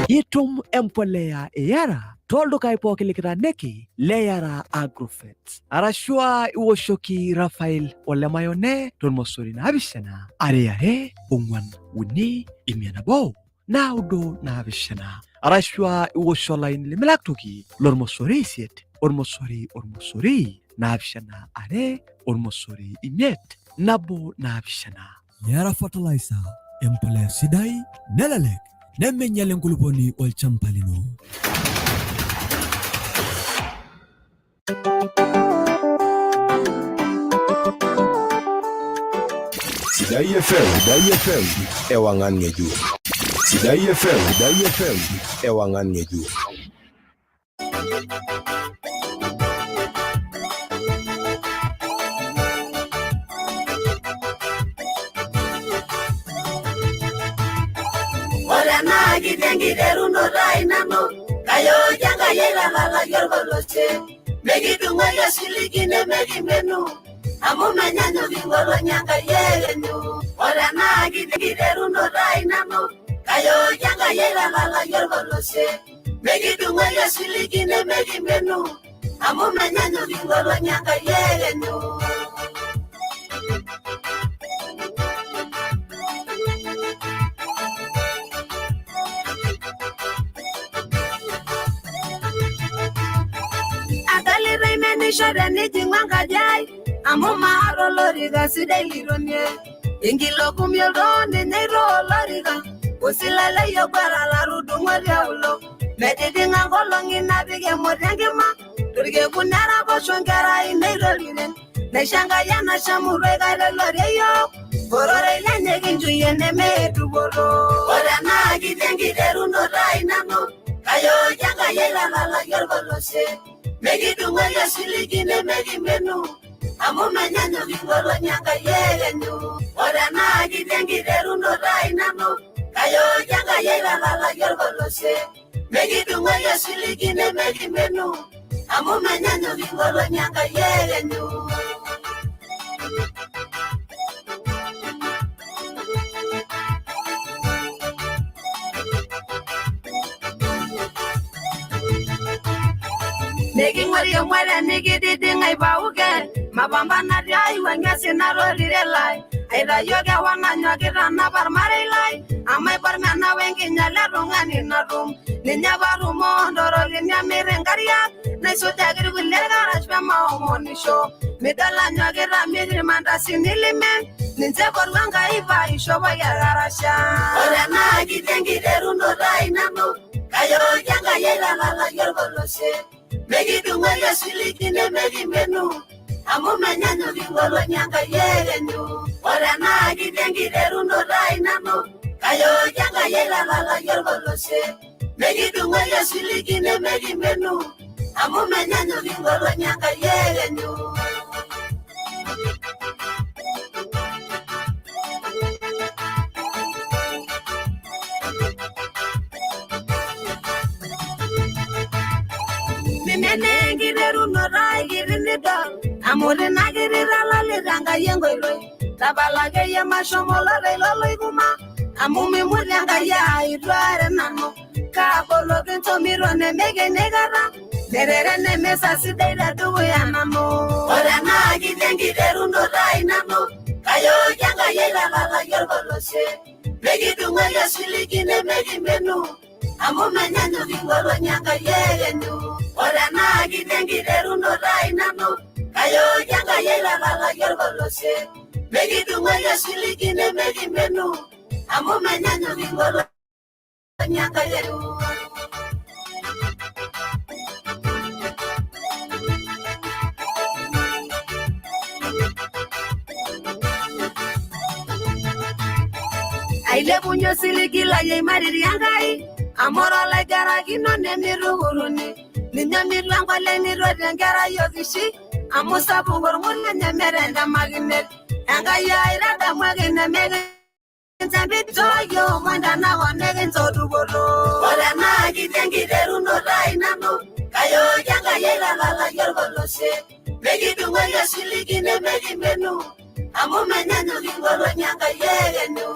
Itum empoleya e Yara tooldukai pooki likitaaniki le Yara Agrofert arashu aa iwoshoki Rafael Olemayone tormosori 7 2 2 4 3 1 9 7 arashu aa iwosh olaini lemilak toki lormosori 8 ormosori ormosori 7 2 ormosori 5 1 7. Yara Fertilizer, empolea sidai nelelek nemeinyal enkulupuoni olchamba lino. Sidai FM, Sidai FM, ewangan ng'ejuk. Sidai FM, Sidai FM, ewangan ng'ejuk. Ore ena kiti enkiterunoto ai nanu, kayooki Enkai aitalalaki orpolosie. Mekidung'oki osiligi nemekimenu, amu menyanyuk inkolong'i Enkai ekenyu. Ore ena kiti enkiterunoto ai nanu, kayooki Enkai aitalalaki orpolosie. Mekidung'oki osiligi nemekimenu, amu menyanyuk inkolong'i Enkai ekenyu. Adolita imenisho tenijing'u enkaji ai, amu maata olorika sidai litonie. Enkilo kumi oltoo ninye aitoo olorika, osilalei oguara latudung'o tiaulo. Metijing'a nkolong'i napik emoti enkima, torkekun neraposho nkera ainei toldiren. Naisho Enkai enashe murua kaitelorie yiok, ororei lenye kinchuyie nemedupoto. Ore ena kiti enkiterunoto ai nanu, kayooki Enkai aitalalaki orpolosie. Mekidung'oki osiligi nemekimenu, amu menyanyuk inkolong'i Enkai ekenyu. Ore ena kiti enkiterunoto ai nanu, kayooki Enkai aitalalaki orpolosie. Mekidung'oki osiligi nemekimenu, amu menyanyuk inkolong'i Enkai ekenyu. Miking'ori emwere nikididing' aipauke, mapambana tiaiwuang'ie osina tolire lai. Aitayio kewon anyokita anap ormarei lai, amu aibor mena wenkinyala e tung'ani natum. Ninye patumo ntorolini amir inkariak, naisujaki irkulie irkarash pemaomonisho. Midol anyokita amir irmandasini limen, ninche eborua Enkai paaishopoki orkarasha. Ore ena kiti enkiterunoto ai nanu, kayooki Enkai aitalalaki orpolosie. Mekidung'oki osiligi nemekimenu, amu menyanyuk inkolong'i Enkai ekenyu. Ore ena kiti enkiterunoto ai nanu, kayooki Enkai aitalalaki orpolosie. Mekidung'oki osiligi nemekimenu, amu menyanyuk inkolong'i Enkai ekenyu. Mimene enkiterunoto ai kiti nidol, amu tina kiti italalita Enkai enkoitoi. Tapala akeyie mashomo lorei loloikuma, amu mimutie Enkai aituare nanu. Kaaboloki nchomito nemekeny aikata, nereren emisa sidai tedukuya nanu. Ore ena kiti enkiterunoto ai nanu, kayooki Enkai aitalalaki orpolosie. Mekidung'oki osiligi nemekimenu, amu menyanyuk inkolong'i Enkai ekenyu. Ore ena kiti enkiterunoto ai nanu, kayooki Enkai aitalalaki orpolosie. Mekidung'oki osiligi nemekimenu, amu menyanyuk inkolong'i Enkai ekenyu. Ailepunye osiligi lai eimariri Enkai amu ore olaigarakino nemitukuruni. Ninye mitu enkoleng nitotie enkerai okishi amu sapuk orng'ur lenye meeta entamakinet. Enkai ai tadamuaki nemekinchambitoki omon tenakop nikincho dupoto. Ore enaa kiti enkiterunoto ai nanu kayooki Enkai aitalalaki orpolosie. Mekidung'oki osiligi nemekimenu amu menyanyuk inkolong'i Enkai ekenyu.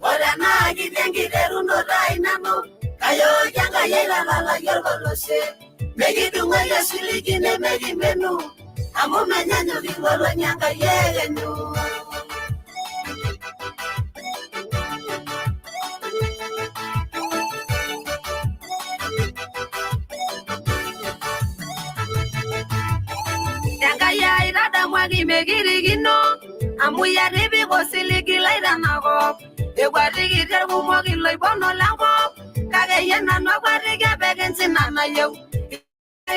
Ore enaa kiti enkiterunoto ai nanu kayooki Enkai aitalalaki orpolosie. Mekidung'oki osiligi nemekimenu amu menyanyuk inkolong'i Enkai ekenyu. Enkai ai tadamuaki mekirikino amu iyie atipika osiligi lai tenakop. Ekuatikitia irkumok iloibono lenkop kake iyie nanu akuatiki epik enchina nayieu.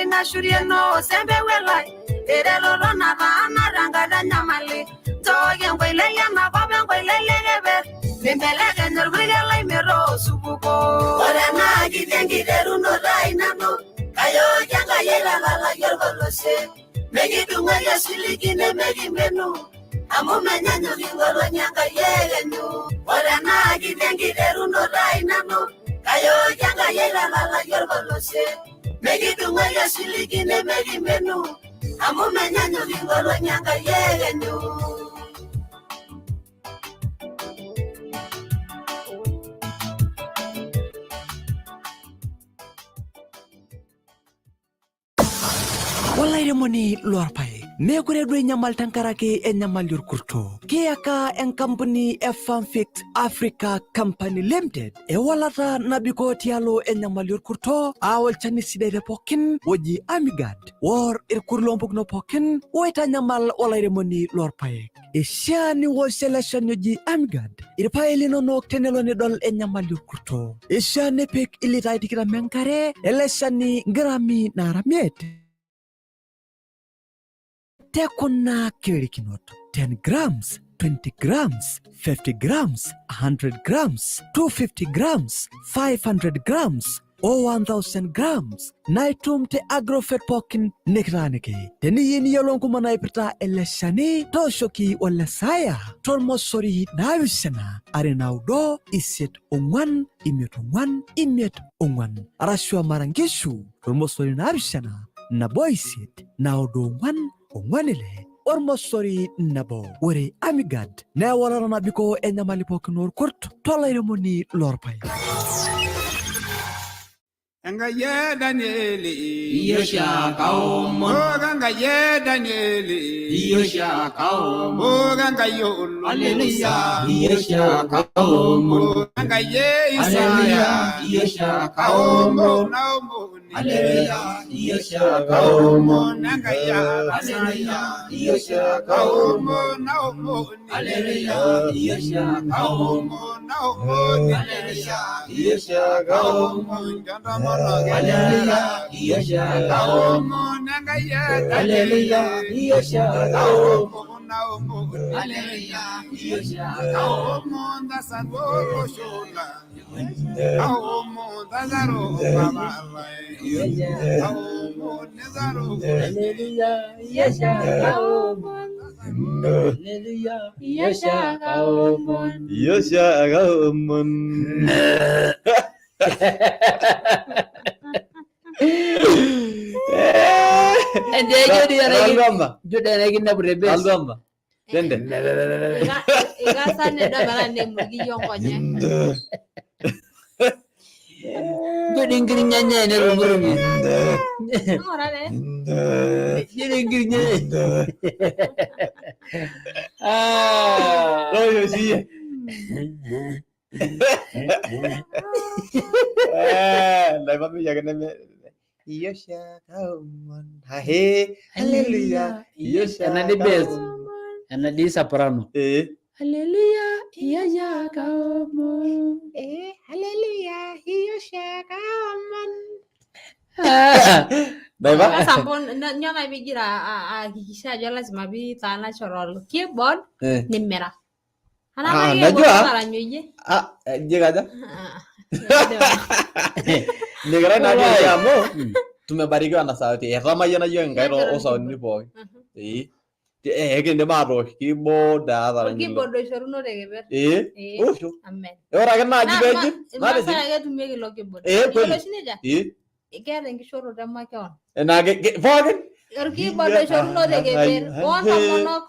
Ina shurie no osembe welai eretoto nataana tenkata enyamali. Nchooki enkoilei enakop enkoilei lekeper nimbelekeny orpurkel lai metaa osupuko. Ore enaa kiti enkiterunoto ai nanu kayooki Enkai aitalalaki orpolosie. Mekidung'oki osiligi nemekimenu amu menyanyuk inkolong'i Enkai ekenyu. Ore enaa kiti enkiterunoto ai nanu kayooki Enkai aitalalaki orpolosie. Mekidung'oki osiligi nemekimenu amu menyanyuk inkolong'i Enkai ekenyu. Olairemoni loorpaek meekure duo inyamal tenkaraki enyamali orkurto. Kiyaka enkampuni e Farmfix Africa Company Limited ewalata nabikoo tialo enyamali orkurto aa olchani sidai te pookin oji Amigard or irkurt loompukunot pookin oitanyamal olairemoni loorpaek. Ishaa niwosh ele shani oji Amigard irpaek linonok tenelo nidol enyamali orkurto. Ishaa nipik ilitai tikitam enkare ele shani ngrami naara imiet te kuna kirikinot 10 grams, 20 grams, 50 grams, 100 grams, 250 grams, 500 grams o 1000 grams naitum te Agrofert pookin nikitaaniki. Teniyieu niyiolou nkumok naipirta ele shani tooshoki Olesaya tormosori 7 2 9 8 4 5 5 4 arashu amara nkishu tormosori 7 1 8 9 4 4 6 ormosori 1. Ore Amigard naa ewalata nabikoo enyamali pookin orkurt tolairemoni loorpaek. Enkai e Danieli. Iyie oshiake aomon. Oh, Enkai e Danieli. Iyie oshiake aomon. Oh, Enkai o Haleluya. Iyie oshiake aomon. Oh, Enkai e Isaya. Haleluya. Iyie oshiake aomon. Aomon, aomon. Haleluya. Iyie oshiake aomon. Aomon, Enkai e Haleluya. Iyie oshiake Aomon, aomon. aomon. Haleluya. Iyie oshiake aomon. Aomon, aomon. Haleluya. Iyie oshiake aomon. Aomon, ntomonok Haleluya. Iyie oshiake aomon. Aomon, Enkai e Haleluya. Iyie oshiake aomon. Aomon, aomon. Haleluya. Iyie oshiake Aomon, tasat olosho lang. Aomon, tasaro baba lai. Aomon, nesaro. Haleluya. Iyie oshiake aomon. Haleluya. Iyie oshiake aomon. Iyie oshiake aomon. Ralwamba. Ijo dii ena kinepu te base. Ralwamba. Twende. Ikasa nedua metaa nemuriki iyie nkonyek. Ijo dii nkirinyanya enerumurumi. Ng'ura taa. Ijo dii nkirinyanya. Ah. Toosho siiyie. Naipamisha ake neme Iyie oshiake aomon. Ahe, haleluya. Iyie Ena oshiake dii bass. aomon. Ena dii soprano. Eh. Haleluya. Iyie oshiake aomon. Haleluya, iyie oshiake aomon. Naipa? Sasa mbona nyoo nai piigira ahakikisha ajo lazima piitaa natural keyboard Eh. nimira. Anaa Ah, kake najua. taranyu iyie. Ah, je kaja? Nikirai naa dii amu tumebarikiwa na sauti. Etamayiana yiok Enkai too sautini pookin. Ee. Eh, ekindim atoosh keyboard aataranyu ilo. Orkeyboard oishoruno te keper. Ee, Ee. osho. Amen. Ore ake naaji Naa- peeji, ma- matijing. Irmaasai ake etumieki ilo keyboard. Ee, Iyiolo kweli. oshi nejia? Ee. Keeta enkishooroto emakeon. Naa pookin. Orkeyboard oishoruno te keper. Oontomonok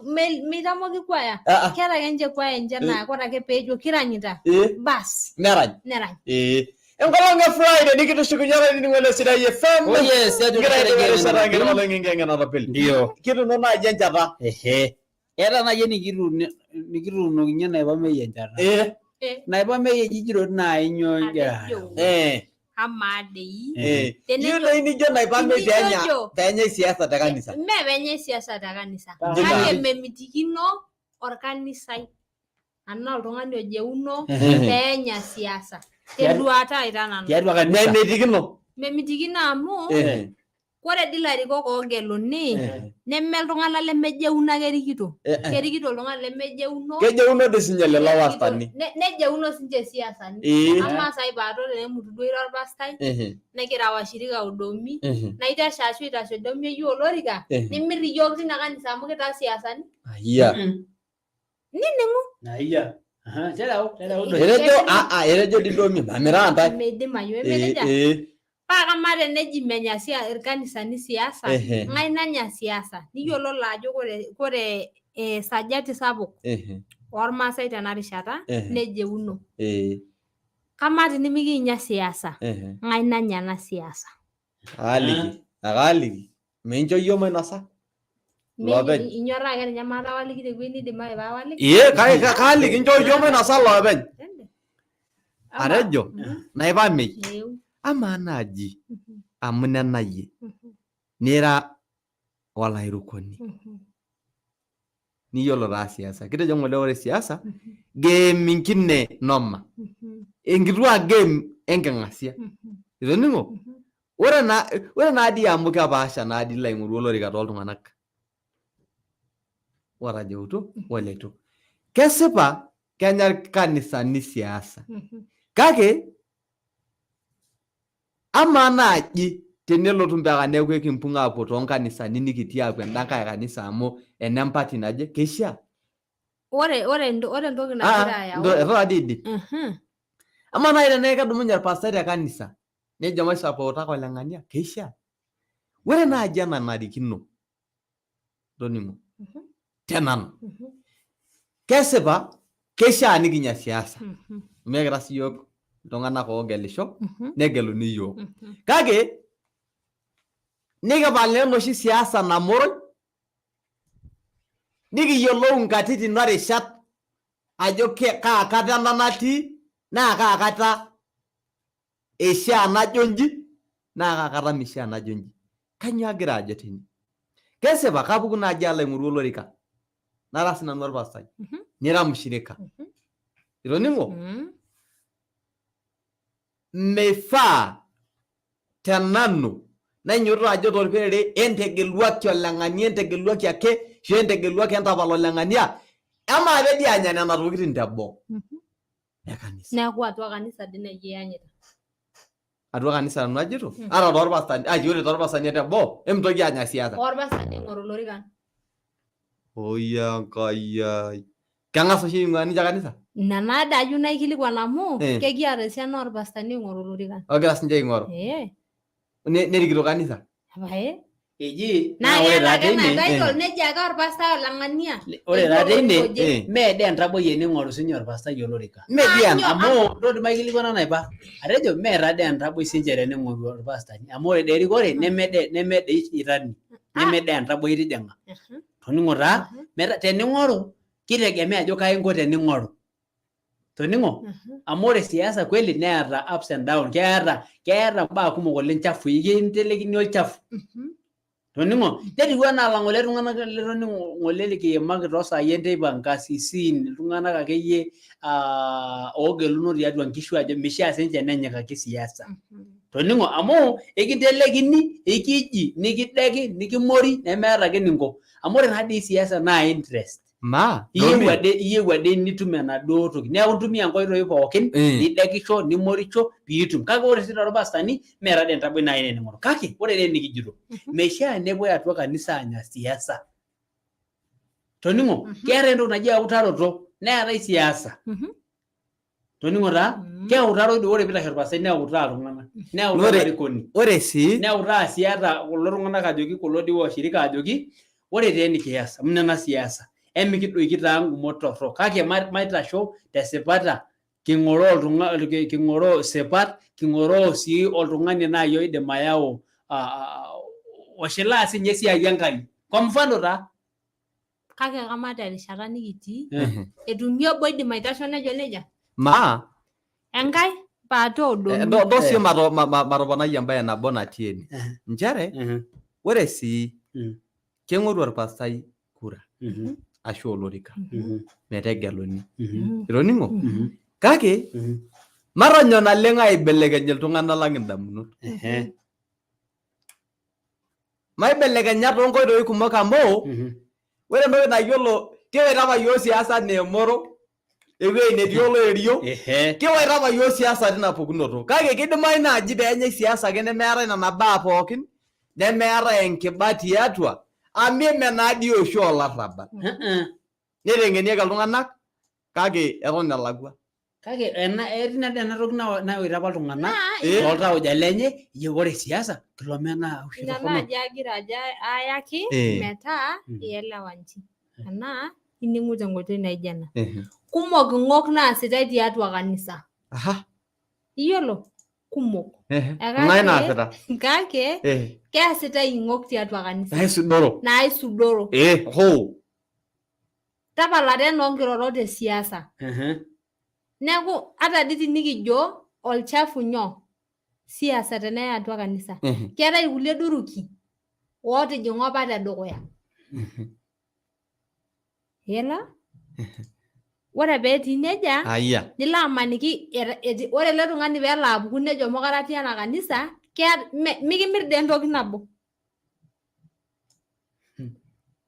meitamoki kwaya. Ah, ah. Keeta ake ninche kwaya enche naa ore ake peejo kiranyita. Ee. Bas. Nerany. Nerany. Ee. Enkolong e Friday nikitushukunye olainining'oni le Sidai FM. Oh yes, tiatua Kigira erishata aidip erishata enkiyeng'enata. enkiti olong enkiyeng'enata peli. Ndio. Kituuno naaji enchata. Ehe. Eeta naaji enikituunokinye naipamei enchata. Ee. Eh. Naipamei eji ijito naa inyoo igira Atejo. Ee. Amaa dei. Ee. Tenejo- Iyieu doi nijo naipamei Tenijojo. peenyai siasa te kanisa. Mme peenyai siasa te kanisa. Ndio. Kake memitikino orkanisai anaa oltung'ani ojeuno Ehe. peenya siasa. Tenduata ai taa nanu. Tiatua kanisa. Memitikino. Memitikino amu Ehe. ore dii ilarikok oogeluni Ehe. neme iltung'anak lemejeuno ake erikito. Eh, eh. Kerikito iltung'anak lemejeuno. Kejeuno doi sinye lelo pastani. Nejeuno sinche siasani. Ee. Amaa sai paatol tenemutu duo ira orpastai Ehe. nekira washirika udomi Ehe. naitashe ashu itashe domi eyieu olorika Ehe. nimir iyiok tina kanisa amu kitaa siasani. Ayia. Nining'u. Naiya. Aha, tereu, tereu doi. Etejo aa etejo dii domi mamiraa ntae. Meidimayu Ee emeneja. ee. Paa kamaa teneji menya irkanisani siasa, Ehe. ng'ae nanya siasa? Niyiololo ajo kore sajati sapuk Ehe. ormaasai tena rishata Ehe. nejeuno. Ee. Kamaa tinimikiinya siasa, Ehe. ng'ae nanya ena siasa? Akaaliki. Akaaliki. Mincho yiok mainosa. Loopeny. Inyorraa ake ninye maatawaliki tewueji nidimayu paawaliki? Ee kaaliki incho yiok mainosa loopeny. Atejo naipamei. Eeu. Amaa naaji amu nena iyie nira olairukoni niyiolo taa siasa. Kitejo ng'ole ore siasa game inkine noma. Enkitua game enking'asia. Itoning'o? Ore naa ore naa dii amu kepaasha naa dii ilo aing'oru olorika tooltung'anak otajeuto oleitu. Kesipa kenya irkanisani siasa. Kake amaa naaji tenelotu mpaka neeku ekimpung aapuo toonkanisani nikitii aapuo enda nkae kanisa amu ene mpati naje, keishaa? Ore ore ore entoki nagira ayau. Eton ade aidip. Amaa naaji tenaa kedumunye orpastai te kanisa nejo maisapootaka oleng'ania, keishaa? Ore naaji enanarikino, toning'o tenanu, kesipa keishaa nikinya siasa amu ekira siyiok iltung'anak oogelisho negeluni iyiook. Kake nikipal naa enoshi siasa namoroi nikiyiolou inkatitin orishat ajo kaa kata ena natii naa kaa kata eishaa najo inji naa kaa kata meishaa najo inji. Kainyoo agira ajo tene? Kesipa kapuku naaji alo aing'oru olorika nara sinanu orpastai nira mshirika. Itoning'o? Meifaa tenanu nainyototo ajo torperere entegeluaki oleng'ania entegeluaki ake ashu entegeluaki entapal oleng'ania amaa peeji aanya nena tokitin teboo e kanisa. Neeku atua kanisa dii naa iyie iyanyita. Atua kanisa nanu ajito ata torpastani ai ore torpastani teboo emintoki aanya siasa. Orpastani oing'oru ilorikan. Oi Enkai ai. Keng'as oshi aing'ua ninche kanisa? Ina naado ayieu naikilikuan amu Eh. kekiata esiana orpastani oing'oru ilorikan. Ogira sinche aing'oru. Ee. Nerikito kanisa? Pae. Eji Naa naa ore keeta taa ake ena teine title neji ake orpastai olang'ania. ore taa Eji teine olorika oje. mee dee entaboi ening'oru sinye orpastai olorika. Mee dii Aanyo, Amu ntodii maikilikuana naipa. Atejo mee taa dee entaboi sinche tening'oru orpastani. Amu ore dee erikore neme dee neme dee itani. Neme dee entaboi itijing'a. Toning'o taa metaa tening'oru kitegemea ajo kai inko tening'oru. Toning'o? Amu ore siasa kweli neeta ups and down, keeta keeta imbaa kumok oleng chafui, kintelekini olchafu. Toning'o? Netiu anaa lang'ole tung'anak litoning'o ng'ole likiimaki toosai enteipa nkasisin, iltung'anak akeyie oogeluno tiatua nkishu ajo mishaa sinche nenyikaki siasa. Toning'o? Amu ekintelekini, ekiji, nikideki, nikimori nemeeta ake eninko. Amu ore naa dii siasa naa interest. Ma Iyieu ade, iyieu ade nitum enaduo toki. Neeku intumia nkoitoi pookin, nidekisho, nimorisho piitum. Kake ore sii torpastani meeta dii entaboi nai ening'oru. Kake ore dii enikijito, meishaa nepuoi atua kanisa aanya siasa. Toning'o, keetae entoki naji eutaroto, neetae siasa. Toning'o taa, keutaroi dii ore piitashe orpastai neutaa iltung'anak, neutaa olarikoni. Ore sii Neutaa sii ata kulo tung'anak ajoki kulo dii washirika ajoki ore taa enikias amu nena siasa emikidoiki taa ngumot torrok kake maitasho tesipata king'oroo oltung'ani king'oroo sipat king'oroo sii oltung'ani naaji oidim ayau oshilaa sinye esiai Enkai. Kwa mfano taa Kake kamaa terishata nikitii etumi obo oidim aitasho nejo nejia? Maa Enkai paatoodonu. Ntoo sii matoponai embae nabo natii ene. Nchere ore sii keng'oru orpastai kura ashu olorika metegeluni. Itoning'o? Kake matonyo naleng aibelekeny iltung'anak lang indamunot. Maibelekenya toonkoitoi kumok amu ore entoki nayiolo kiwaita apa iyiook siasa anaa emoro ewueji netii oloirerio kiwaita apa iyiook siasa tina pukunoto kake kidimayu naaji peenyae siasa ake nemeetae nena baa pookin nemeetae enkiba tiatua amu eme naadii oshi olarrabal neiteng'enieki iltung'anak kake eton elakua. Kake ena etii naa ena toki nawaita apa iltung'anak toltauja lenye ijo ore siasa kilome naa oshi Ina torrono. naaji agira ajo ayaki metaa ielewa nji enaa ining'u tenkoitoi naijo ena. Kumok ing'ok naasitae tiatua kanisa. Iyiolo kumok. Ng'ae naasita? Kake keasitae ing'ok tiatua kanisa. Naisudoro. Naisudoro. Hoo. Tapala taa enoo nkirorot e siasa. Neeku ata dii tinikijo olchafu nyoo siasa teneyai atua kanisa. Keetae irkulie duruki ootijing'a apa tedukuya. Iyiolo? Ore petii nejia nilo amaniki ore ele tung'ani peelo apuku nejo mokure atii ena kanisa mikimir dii entoki nabo.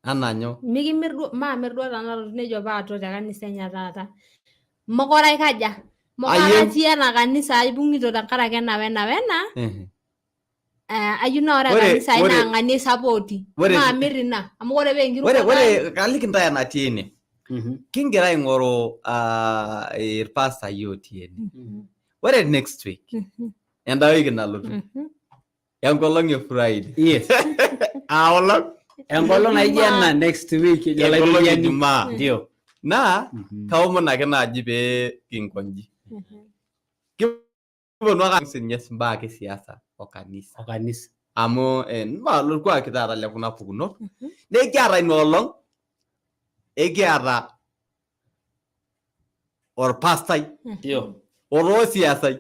Anaa nyoo? Mikimir duo maamir duo tenalotu nejo paatua te kanisa enye taata. Mokure aikaja? Mokure Ayieu. atii ena kanisa aibung'ito tenkaraki ena wena wena. Ayieu naa ore kanisa ai naa ng'ania aisapoti. Maamir ina amu ore paa enkirukoto ai. Ore kaliki intae enatii ene. Kingira aing'oru irpastai otii ene. Ore next week, enda wiki nalotu, enkolong e Friday. Yes. Ah, olong. Enkolong naijo ena next week ejo Enkolong e olaitoriani. Jumaa. Ndio. Naa kaomon ake naaji pee kinkonji. Kiponu ake sininye imbaa ake siasa o kanisa. O kanisa. Amu mbaa lorkuaki taata le kuna pukunot. Nekiata ina olong ekiata orpastai Ndio. otaa siasai.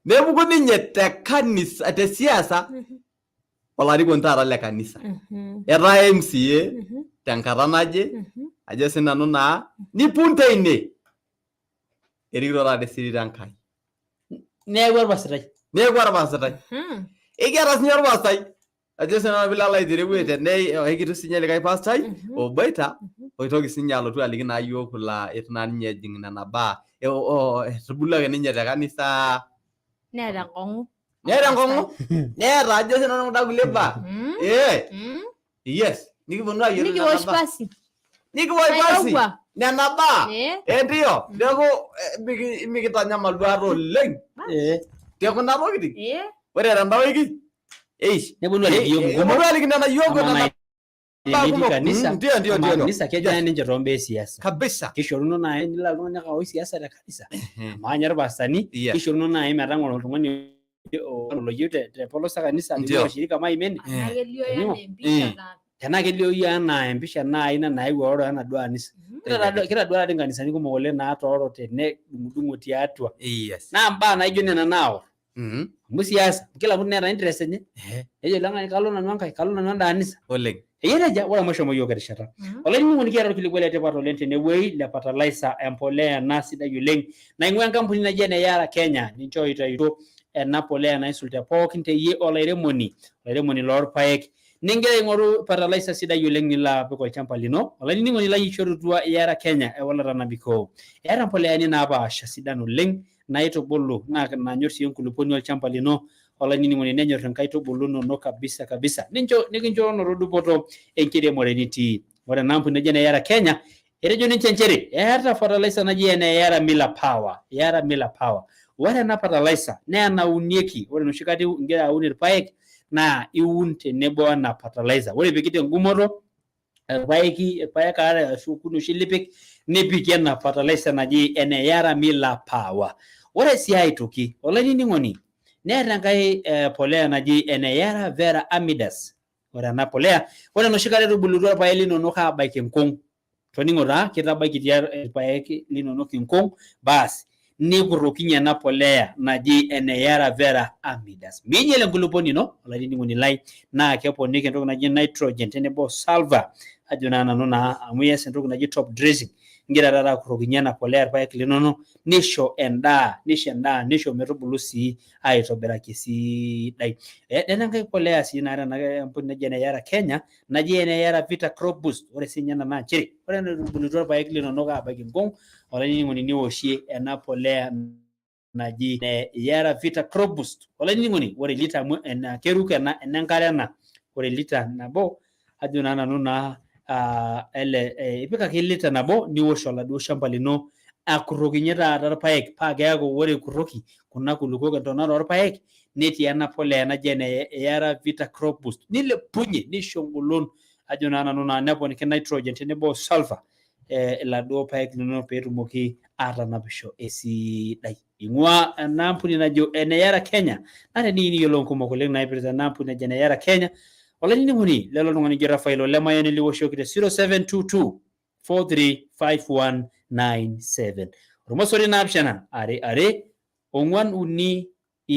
Nepuku ninye te kanisa te siasa olarikoni taata le kanisa. Etaa MCA tenkata naje ajo sinanu naa nipun teine erikito taata esirit Enkai. Neeku orpasitai. Neeku orpasitai. Ekiata sinye orpastai ajo sinanu piilo alo aitereu tene ekitii sinye likae pastai oboita oitoki sinye alotu aliki naa yiok laa eitu naa ninye ejing nena baa etubulua ake ninye te kanisa Neeta enkong'u. Neeta enkong'u neeta ajo sinanu kunda kulie baa yes nikiponu ayiolou nena Nikiwosh baa. pasi. Nikiwosh pasi Nairowua. nena baa. Ndio neeku mikitanyamal duo ate oleng te kuna tokitin. Ore tenda wiki eish Neponu aliki iyiok nkumok. Neponu aliki nena yiok Ama nena nai baa tenetii kumok. kanisa, Ndio, ndio, ama ndio. kanisa kejo nai ninche toombaa e siasa. Kabisa. Kishoruno nai nilo oltung'ani ake aosh siasa te kanisa. Amaa ninye irpastani kishoruno nai metang'oro oltung'ani oloyieu te polos e kanisa Ndio. washirika maimene. Tenaa kelioyu Toning'o? anaa empisha taata. Tenaa kelioyu anaa empisha nai ina nayewuo aoro enaduo anisa. Kitadua taatoi inkanisani kumok oleng naatoorote nedung'udung'o tiatua. Naa imbaa naijo nena naor. Amu siasa, kila mtu neeta interest enye. Nejo ilo tung'ani kalo nanu enkae, kalo nanu enda anisa. Oleng. Eyia nejia, ore amu eshomo iyiook erishata. Olainining'oni kiata orkilikuai le tipat oleng tenewueji le fertilizer empolea ena sidai oleng naing'ua enkampuni naji ene Yara Kenya ninche oitayutuo ena polea naisul te pookin teyie olairemoni, olairemoni lorpaek. Ningira aing'oru fertilizer sidai oleng nilo apik olchamba lino. Olainining'oni lai ishorutua Yara Kenya ewalata nabikoo. Eeta mpoleani napaasha sidan oleng naitubulu naa nanyor sii enkulupuoni olchamba lino. Olainining'oni nenyor inkaitubulu inonok kabisa kabisa. Nincho nikincho noto dupoto enkiremore nitii. Ore ena ampuni naji ene Yara Kenya etejo ninche nchere eeta fertilizer naji ene Yara Miller Power. Yara Miller Power. Ore ena fertilizer naa enaunieki, ore enoshi kata ingira aun irpaek naa iun tenebo ena fertilizer. Ore ipikita engumoto irpaeki irpaek aare ashu okuni oshi lipik nipik ena fertilizer naji ene Yara Miller Power. Ore sii aitoki olainining'oni neeta enkae polea naji ene Yara Vera Amidas. Ore ena polea, ore enoshi kata etubulutua irpaek linonok aabaiki inkung, toning'o taa, kitabaikitia irpaek linonok inkung, baas nikurrokinye ena polea naji ene Yara Vera Amidas. Minyel enkulupuoni ino, olainining'oni lai, naa keponiki entoki naji nitrogen tenebo sulfur, ajo naa nanu naa amu ias entoki naji top dressing. Ingira taata akurrokinye ena polea irpaek linono, nisho endaa, nisho endaa, nisho metubulu sii aitobiraki esidai. Nena enkae polea sii naata ena ampuni naji ene Yara Kenya, naji ene Yara Vita Crop Boost. Ore sii ninye ena naa nchere, ore etubulutua irpaek linonok aabaiki nkung, olainining'oni niwoshie ena polea naji ene Yara Vita Crop Boost. Olainining'oni, ore lita amu ena keruko ena enenkare ena, ore lita nabo ajo naa nanu naa ele ipik ake lita nabo niwosh oladuo shamba lino akurrokinye taata irpaek paa keeku ore ikurroki kuna kulukuok entonata orpaek netii ena polea naji ene Yara Vita Crop Boost nilepunye nisho engolon ajo naa nanu naa neponiki nitrogen tenebo sulfur iladuo paek linonok peetumoki aatanapisho esidai. Ing'ua ena ampuni najo ene Yara Kenya naa teniyieu niyiolou nkumok oleng naipirta ena ampuni najo ene Yara Kenya olainining'oni lelo tung'ani oji Rafael Olemayiani liwoshoki te 0722 435197 ormosori 7 2 2 4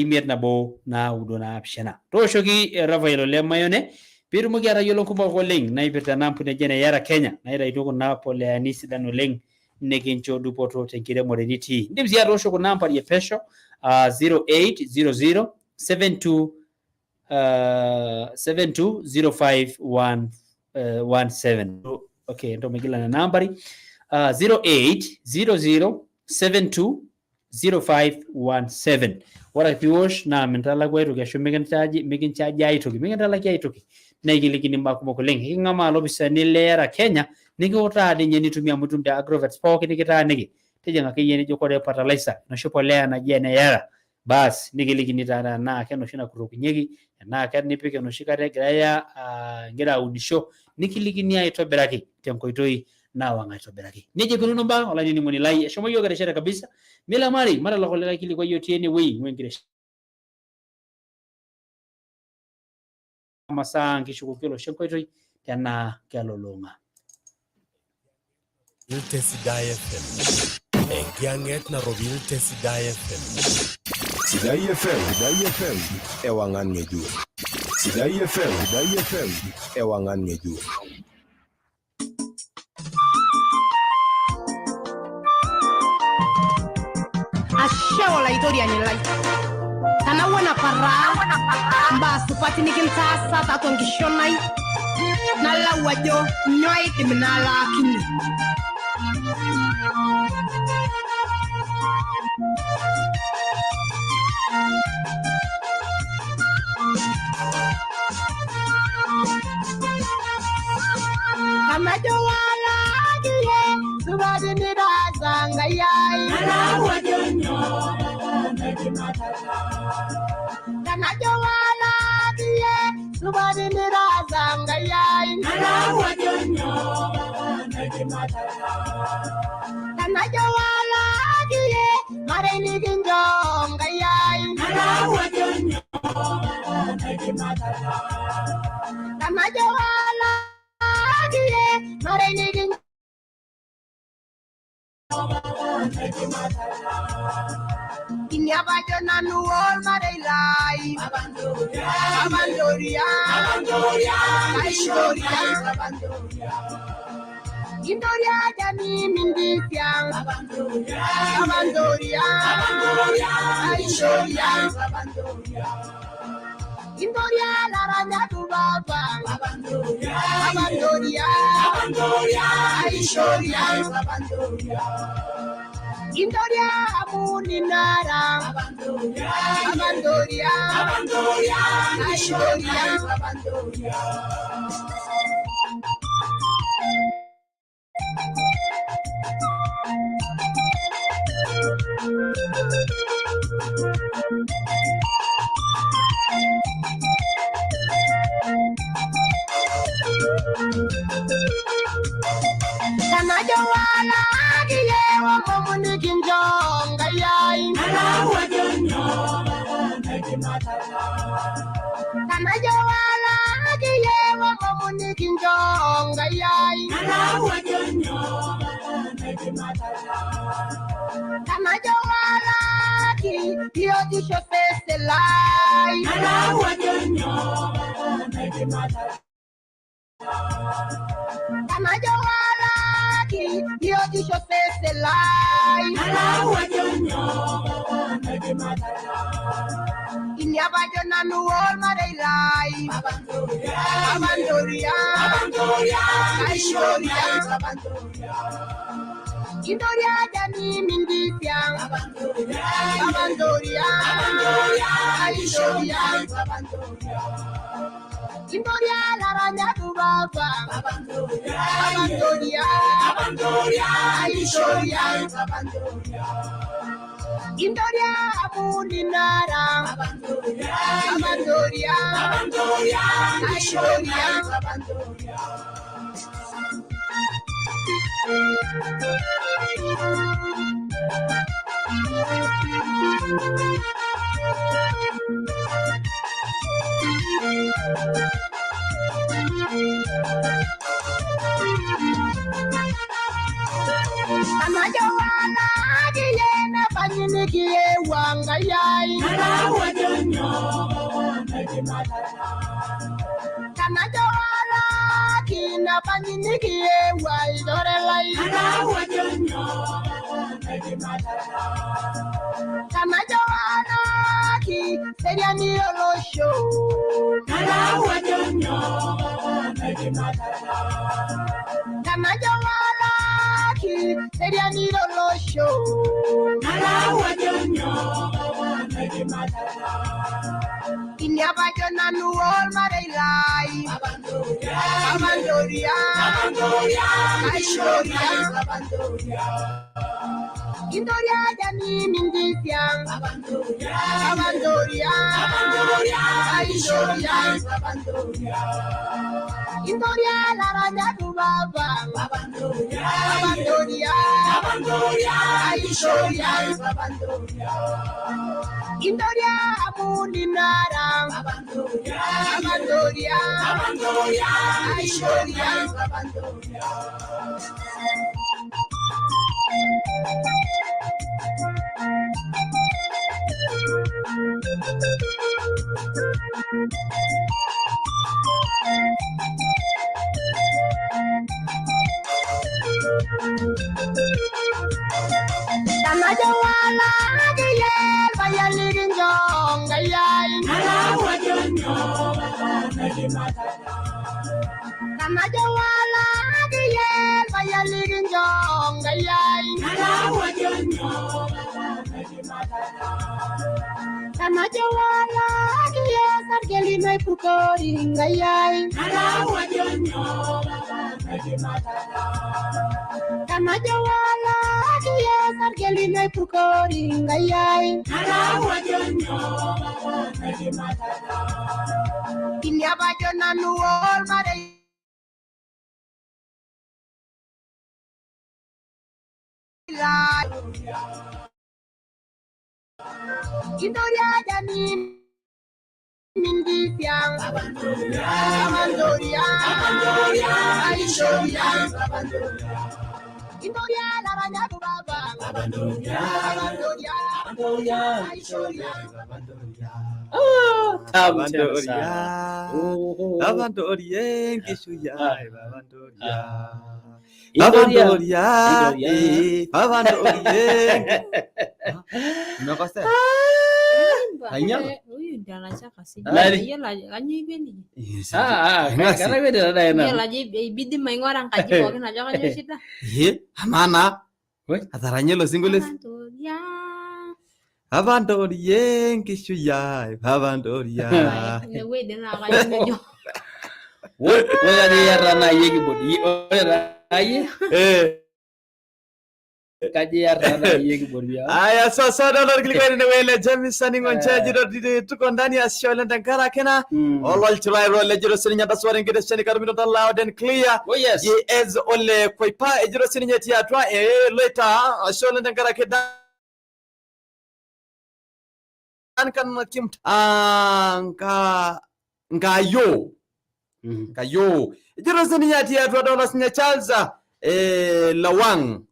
3 5 1 9 7. Tooshoki Rafael Olemayiani piitumoki atayiolo nkumok oleng naipirta ena ampuni naji ene Yara Kenya naitaituo kuna poleani sidan oleng nikincho dupoto tenkiremore nitii. Indim sii atoosho kuna ampari e pesho 0800 72 7205 17. Okay, ndo migila na nambari 0800 72 0517. Ore piwosh naa mintalaku aitoki ashu mikinchaji aitoki, mikintalaki aitoki. Naa ekilikini imbaa kumok oleng. Eking'amaa ilopisaani le Yara Kenya nikiutaa ninye nitumia amu itum te agrovets pookin nikitaaniki. Tijing'a akeyie nijo kore fertilizer enoshi polea naji ene Yara. Baas nikilikini taa tenaa kenoshi nakurrokinyeki, tenaa kenipik enoshi kata egirai ingira aunisho, nikilikini aitobiraki tenkoitoi nawang aitobiraki. Nejia ikununo mbaa olainining'oni lai, eshomo yiok erishata kabisa. Milamari, matalak olikae kilikuai otii enewueji ing'ua enkitesheni. Masaa nkishukoki olosho enkoitoi tenaa kelulung'a. Te Sidai FM. Enkiyang'et narropil te Sidai FM. Sidai FM, Sidai FM, ewang'an ng'ejuk. Sidai FM, Sidai FM, ewang'an ng'ejuk. Ashe olaitoriani lai. Tenawuon aparaa mbaa supati nikintaasa tiatua enkishon ai, nalau ajo nyoo aidim nalaakinye. Kanajo walaakiyie supati nitaasa Nkai ai. Nalau ajo nyoo Kanajo walaakiyie supati nitaasa Nkai ai. Nalau ajo nyoo Kanajo walaakiyie marei nikinchoo Nkai ai. Nalau ajo nyoo Kanajo walaakiyie marei nikinchoo Inia apa ajo nanu olmarei lai. Abandoria, Kaindoria, Indoria jamii mindisia. Abandoria, Kaindoria, Indoria laranya tu baba. Abandoria, Abandoria, Aishoria, Indoria amuninara. Abandoria, Abandoria, Aishoria, Abandoria. Kanajawala akiyewa momunikinjonga yai. Kanajawala akiyewa momunikinjonga yai. Kanajawala ki biotisho feselai. Kanajawala ki biotisho feselai. Inyabajo nanu olmareilai. Abandoria, Abandoria, Aishoria, Indoria jani mindisia. Abandoria, Abandoria, Aishoria, Indoria laranya tu baba. Abandoria, Abandoria, Aishoria, Indoria amuninara. Abandoria, Abandoria, Aishoria, Kanajawala akiyena panyinikiye wangayai. Kanajawala kina panyinikiye waidorelai. Kanajawala ki seriani olosho. Kanajawala ki seriani olosho. Inyabajo nanu olmareilai. Abandoria, Abandoria, Aishoria, Indoria jani mindisia. Abandoria, Abandoria, Aishoria, Indoria laranya tu baba. Abandoria, Abandoria, Aishoria, Indoria amuninara. Abandoria, Abandoria, Aishoria, Kanajawala akiye bayalirinjonga yai. Kanajawala akiye bayalirinjonga yai. Kanajawala akiye sargeli maipukori ngayai. Kanajawala akiye sargeli maipukori ngayai. Inyabajo nanu olmarei. Indoria jani mindisia. Abandoria, Abandoria, Aishoria, Indoria laranya tu baba. Abandoria, Abandoria, Aishoria, Abandoria, Abandoria, nkishuya, Abandoria. Abandoria, Abandoria. Nimekosea? Hainyama? Huyu Ndio anachaka si. Lari. Yiolo ajo kanyoo ikweni. Ah, ah, katakwete taa ena. Yiolo ajo ibidi maing'ura nkaji pookin ajo kanyoo shida. Ye, amaa naa ataranya ilo sinkolio. Papantoria. Papantorie enkishui ai, papantoria. Inewueji dii naa kayieu nejo. Ore kajo iyata naa iyie keyboard. Ore taa iyie. Kajo iyata naa iyie keyboard pia. Aya, sasa dola orkilikuai tenewueji le Jameson Ng'onche ejito tuko ndani ya show le tenkaraki na ololchurairo lejito sininye entaswara enkitesheni katumito ta loud and clear. Oh, yes. Ye ez ole koipa ejito sininye tiatua loita ashe oleng tenkaraki Duncan Kimt nka nkayo nkayo ejito sininye tiatua dola sininye Charles Lawang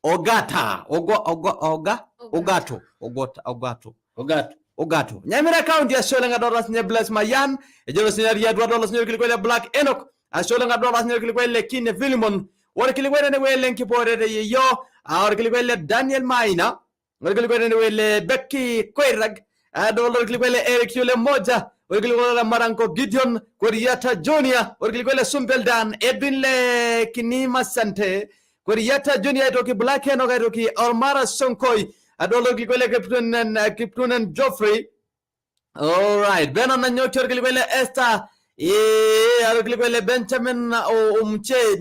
Ogata, Ogo, Ogo, Oga, Ogato, Ogota, Ogato, Ogato, Ogato. Nyamira County ashe oleng adolta sinye Bless Mayan, ejito sinye tiatua dola sinye orkilikuai le Black Enoch, ashe oleng adolta sinye orkilikuai le Kine Philemon, orkilikuai tenewueji le nkipoorete yeyio, orkilikuai le Daniel Maina, orkilikuai tenewueji le Becky Koirag, adolta orkilikuai le Eric Yule Moja, orkilikuai le Maranko Gideon, Koriata Junior, orkilikuai le Sumbel Dan, Edwin le Kinima Sante, Koriata Junior aitoki Black Enoch aitoki Ormara Sonkoi, adolta orkilikuai le Kiptunen Geoffrey. All right, Beno Nanyoki orkilikuai le Esther, orkilikuai le Benjamin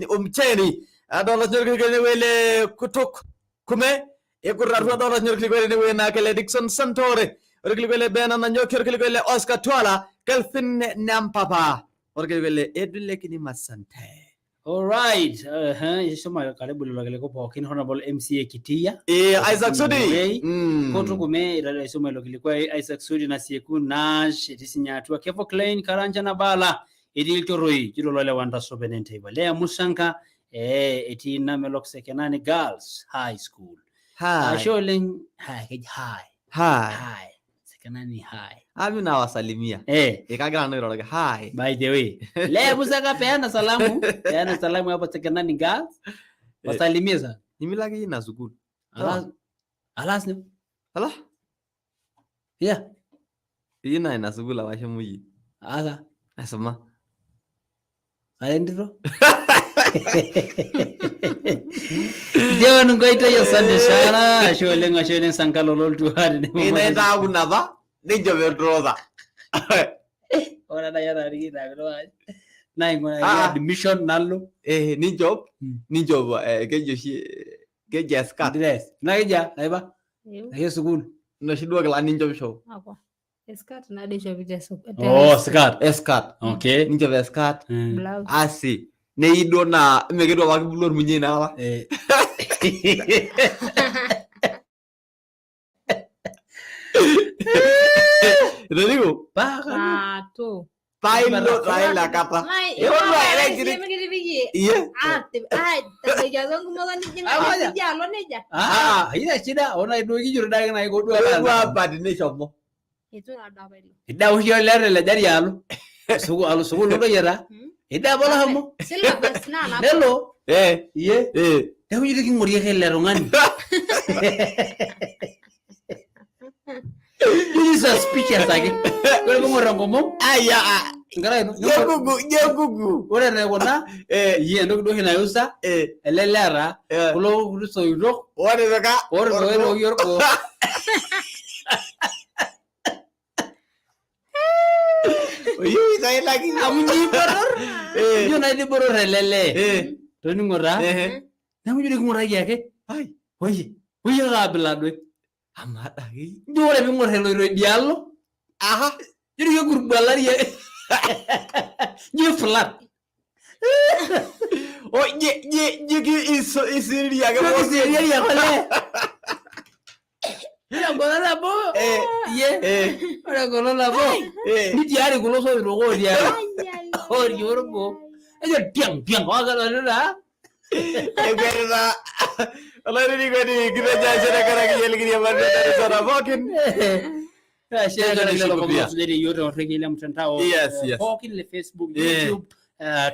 Umcheni, adolta sinye orkilikuai le Kutuk Kume, ikurrarua adolta sinye orkilikuai tenewueji naake le Dickson Santore, orkilikuai le Beno Nanyoki, orkilikuai le Oscar Twala, Kelvin Nampapa, orkilikuai le Edwin Lekinima Sante. All right. Isoma karibu lelo kiliko pookin Honorable MCA Kitiya. Isaac Sudi. Koto kume isoma ilo kilikuwa Isaac Sudi na Sieku Nash etii sinye atua Kevo Klein Karanja na Bala etii Ilchoroi jito lole Wanta Sopen enteipa. Lea Musanka etii Namelok Sekenani Girls High School. Hi. Ashe oleng. Hi, keji hi. Hi. Hi. Sekenani hi. Ami nawasalimia. Ikagira nanu airoroki hi. By the way, Lea Musaka peana salamu, peana salamu hapo Sekenani Girls. Wasalimie sana. Nimilaki ina sukuul. Alas, alas ni. Ala? Yeah. Ina ina sukuul apa ashomo iyie. Asa. Aisuma. Kaendito. John nkoitoi asante sana. Ashe oleng Sankalo loltua tenebo. Ina itaaku napa ninchop entrosa. Ore naa iyata ariki naing'uraki admission nalo. Ninchop, ninchop keji oshi keji eskat. Dress. Naa keja naiba. Ake sukuul. Inoshi duo kilani ninchopisho. Akwa. Eskat nade ishopi te Oh, skirt. Eskat. Okay. Ninchop eskat. Blouse. Asi. Neido naa mekedu apa kibulu ormunyei inakata. Itoningo? Pato. Pailo taa ina kata. Eewuo aira enkiti- Iye. Tabaiki engumoto nijing Ah, alo nejia. Ah, haina shida. Ona duo kijito dake naa iko duo apa. Eewuo apa teneshomo. Eitu naa duo apa ilo. Ida oshi olere lejari alo. Sukuul alo sukuul otoyia. Ida apa lohomo. Syllabus naa nabo. Nelo. Iye. Neeku ijo king'orie ake ele tung'ani. Ijo suspicious ake. Ore ping'or enkomom. Aya. Enkerai ino. Jegugu, jegugu. Ore enaikuna. Iye entoki duo oshi naiusa. Ele leeta. Kulo kuti soitok. Otipika. Otipika entoki orgoo. Amu inji ibotor. Ijo naa ibotor ele lee. Toning'o taa. Neeku ijo king'uraki ake. Oye, oye kaabila doi. Amaa dake. Ijo ore ping'or eloito idialo. Aha. Ijo kekurbalari ake. Ijo flat. Oh, je je je ki isiriria ake. Ijo kisiriari ake olee. Ore enkolong nabo. Iye. Ore enkolong nabo. Nitiari kulo soitok otii ake. Otii orgoo. Ejo tiang tiang. Ore taa. Ekwetita olainining'oni kitejo ashe tenkaraki iyie likiriamari terishata pookin. Ashe tenkaraki lelo Nishuku pookin pia. oosujaitie iyiok torrekie le mtandao. Yes, yes. Pookin le Facebook, Eh. YouTube,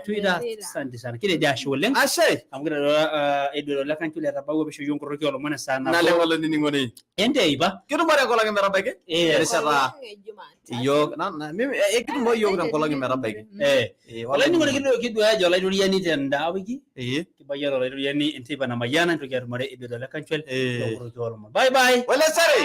Twitter. Asante sana. Kile ashe oleng. Ashe. Amu kitodua Edward Ole Kanchwele etabawua peisho iyiok nkoroki oolomon esaa nabo. Naleng olainining'oni. Enteipa. Kitumore enkolong emetabaiki. Yes. Erishata iyiok na mimi ekitumo iyiok tenkolong emetabaiki. Olainining'oni kidua ajo olaitoriani tenda wiki. Kibayian olaitoriani enteipa namayiana nitoki atumore Edward Ole Kanchwele tonkoroki oolomon. Bye bye. Ole sere.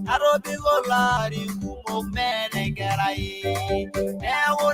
Arobiko lari kumok menenkerai. Neeku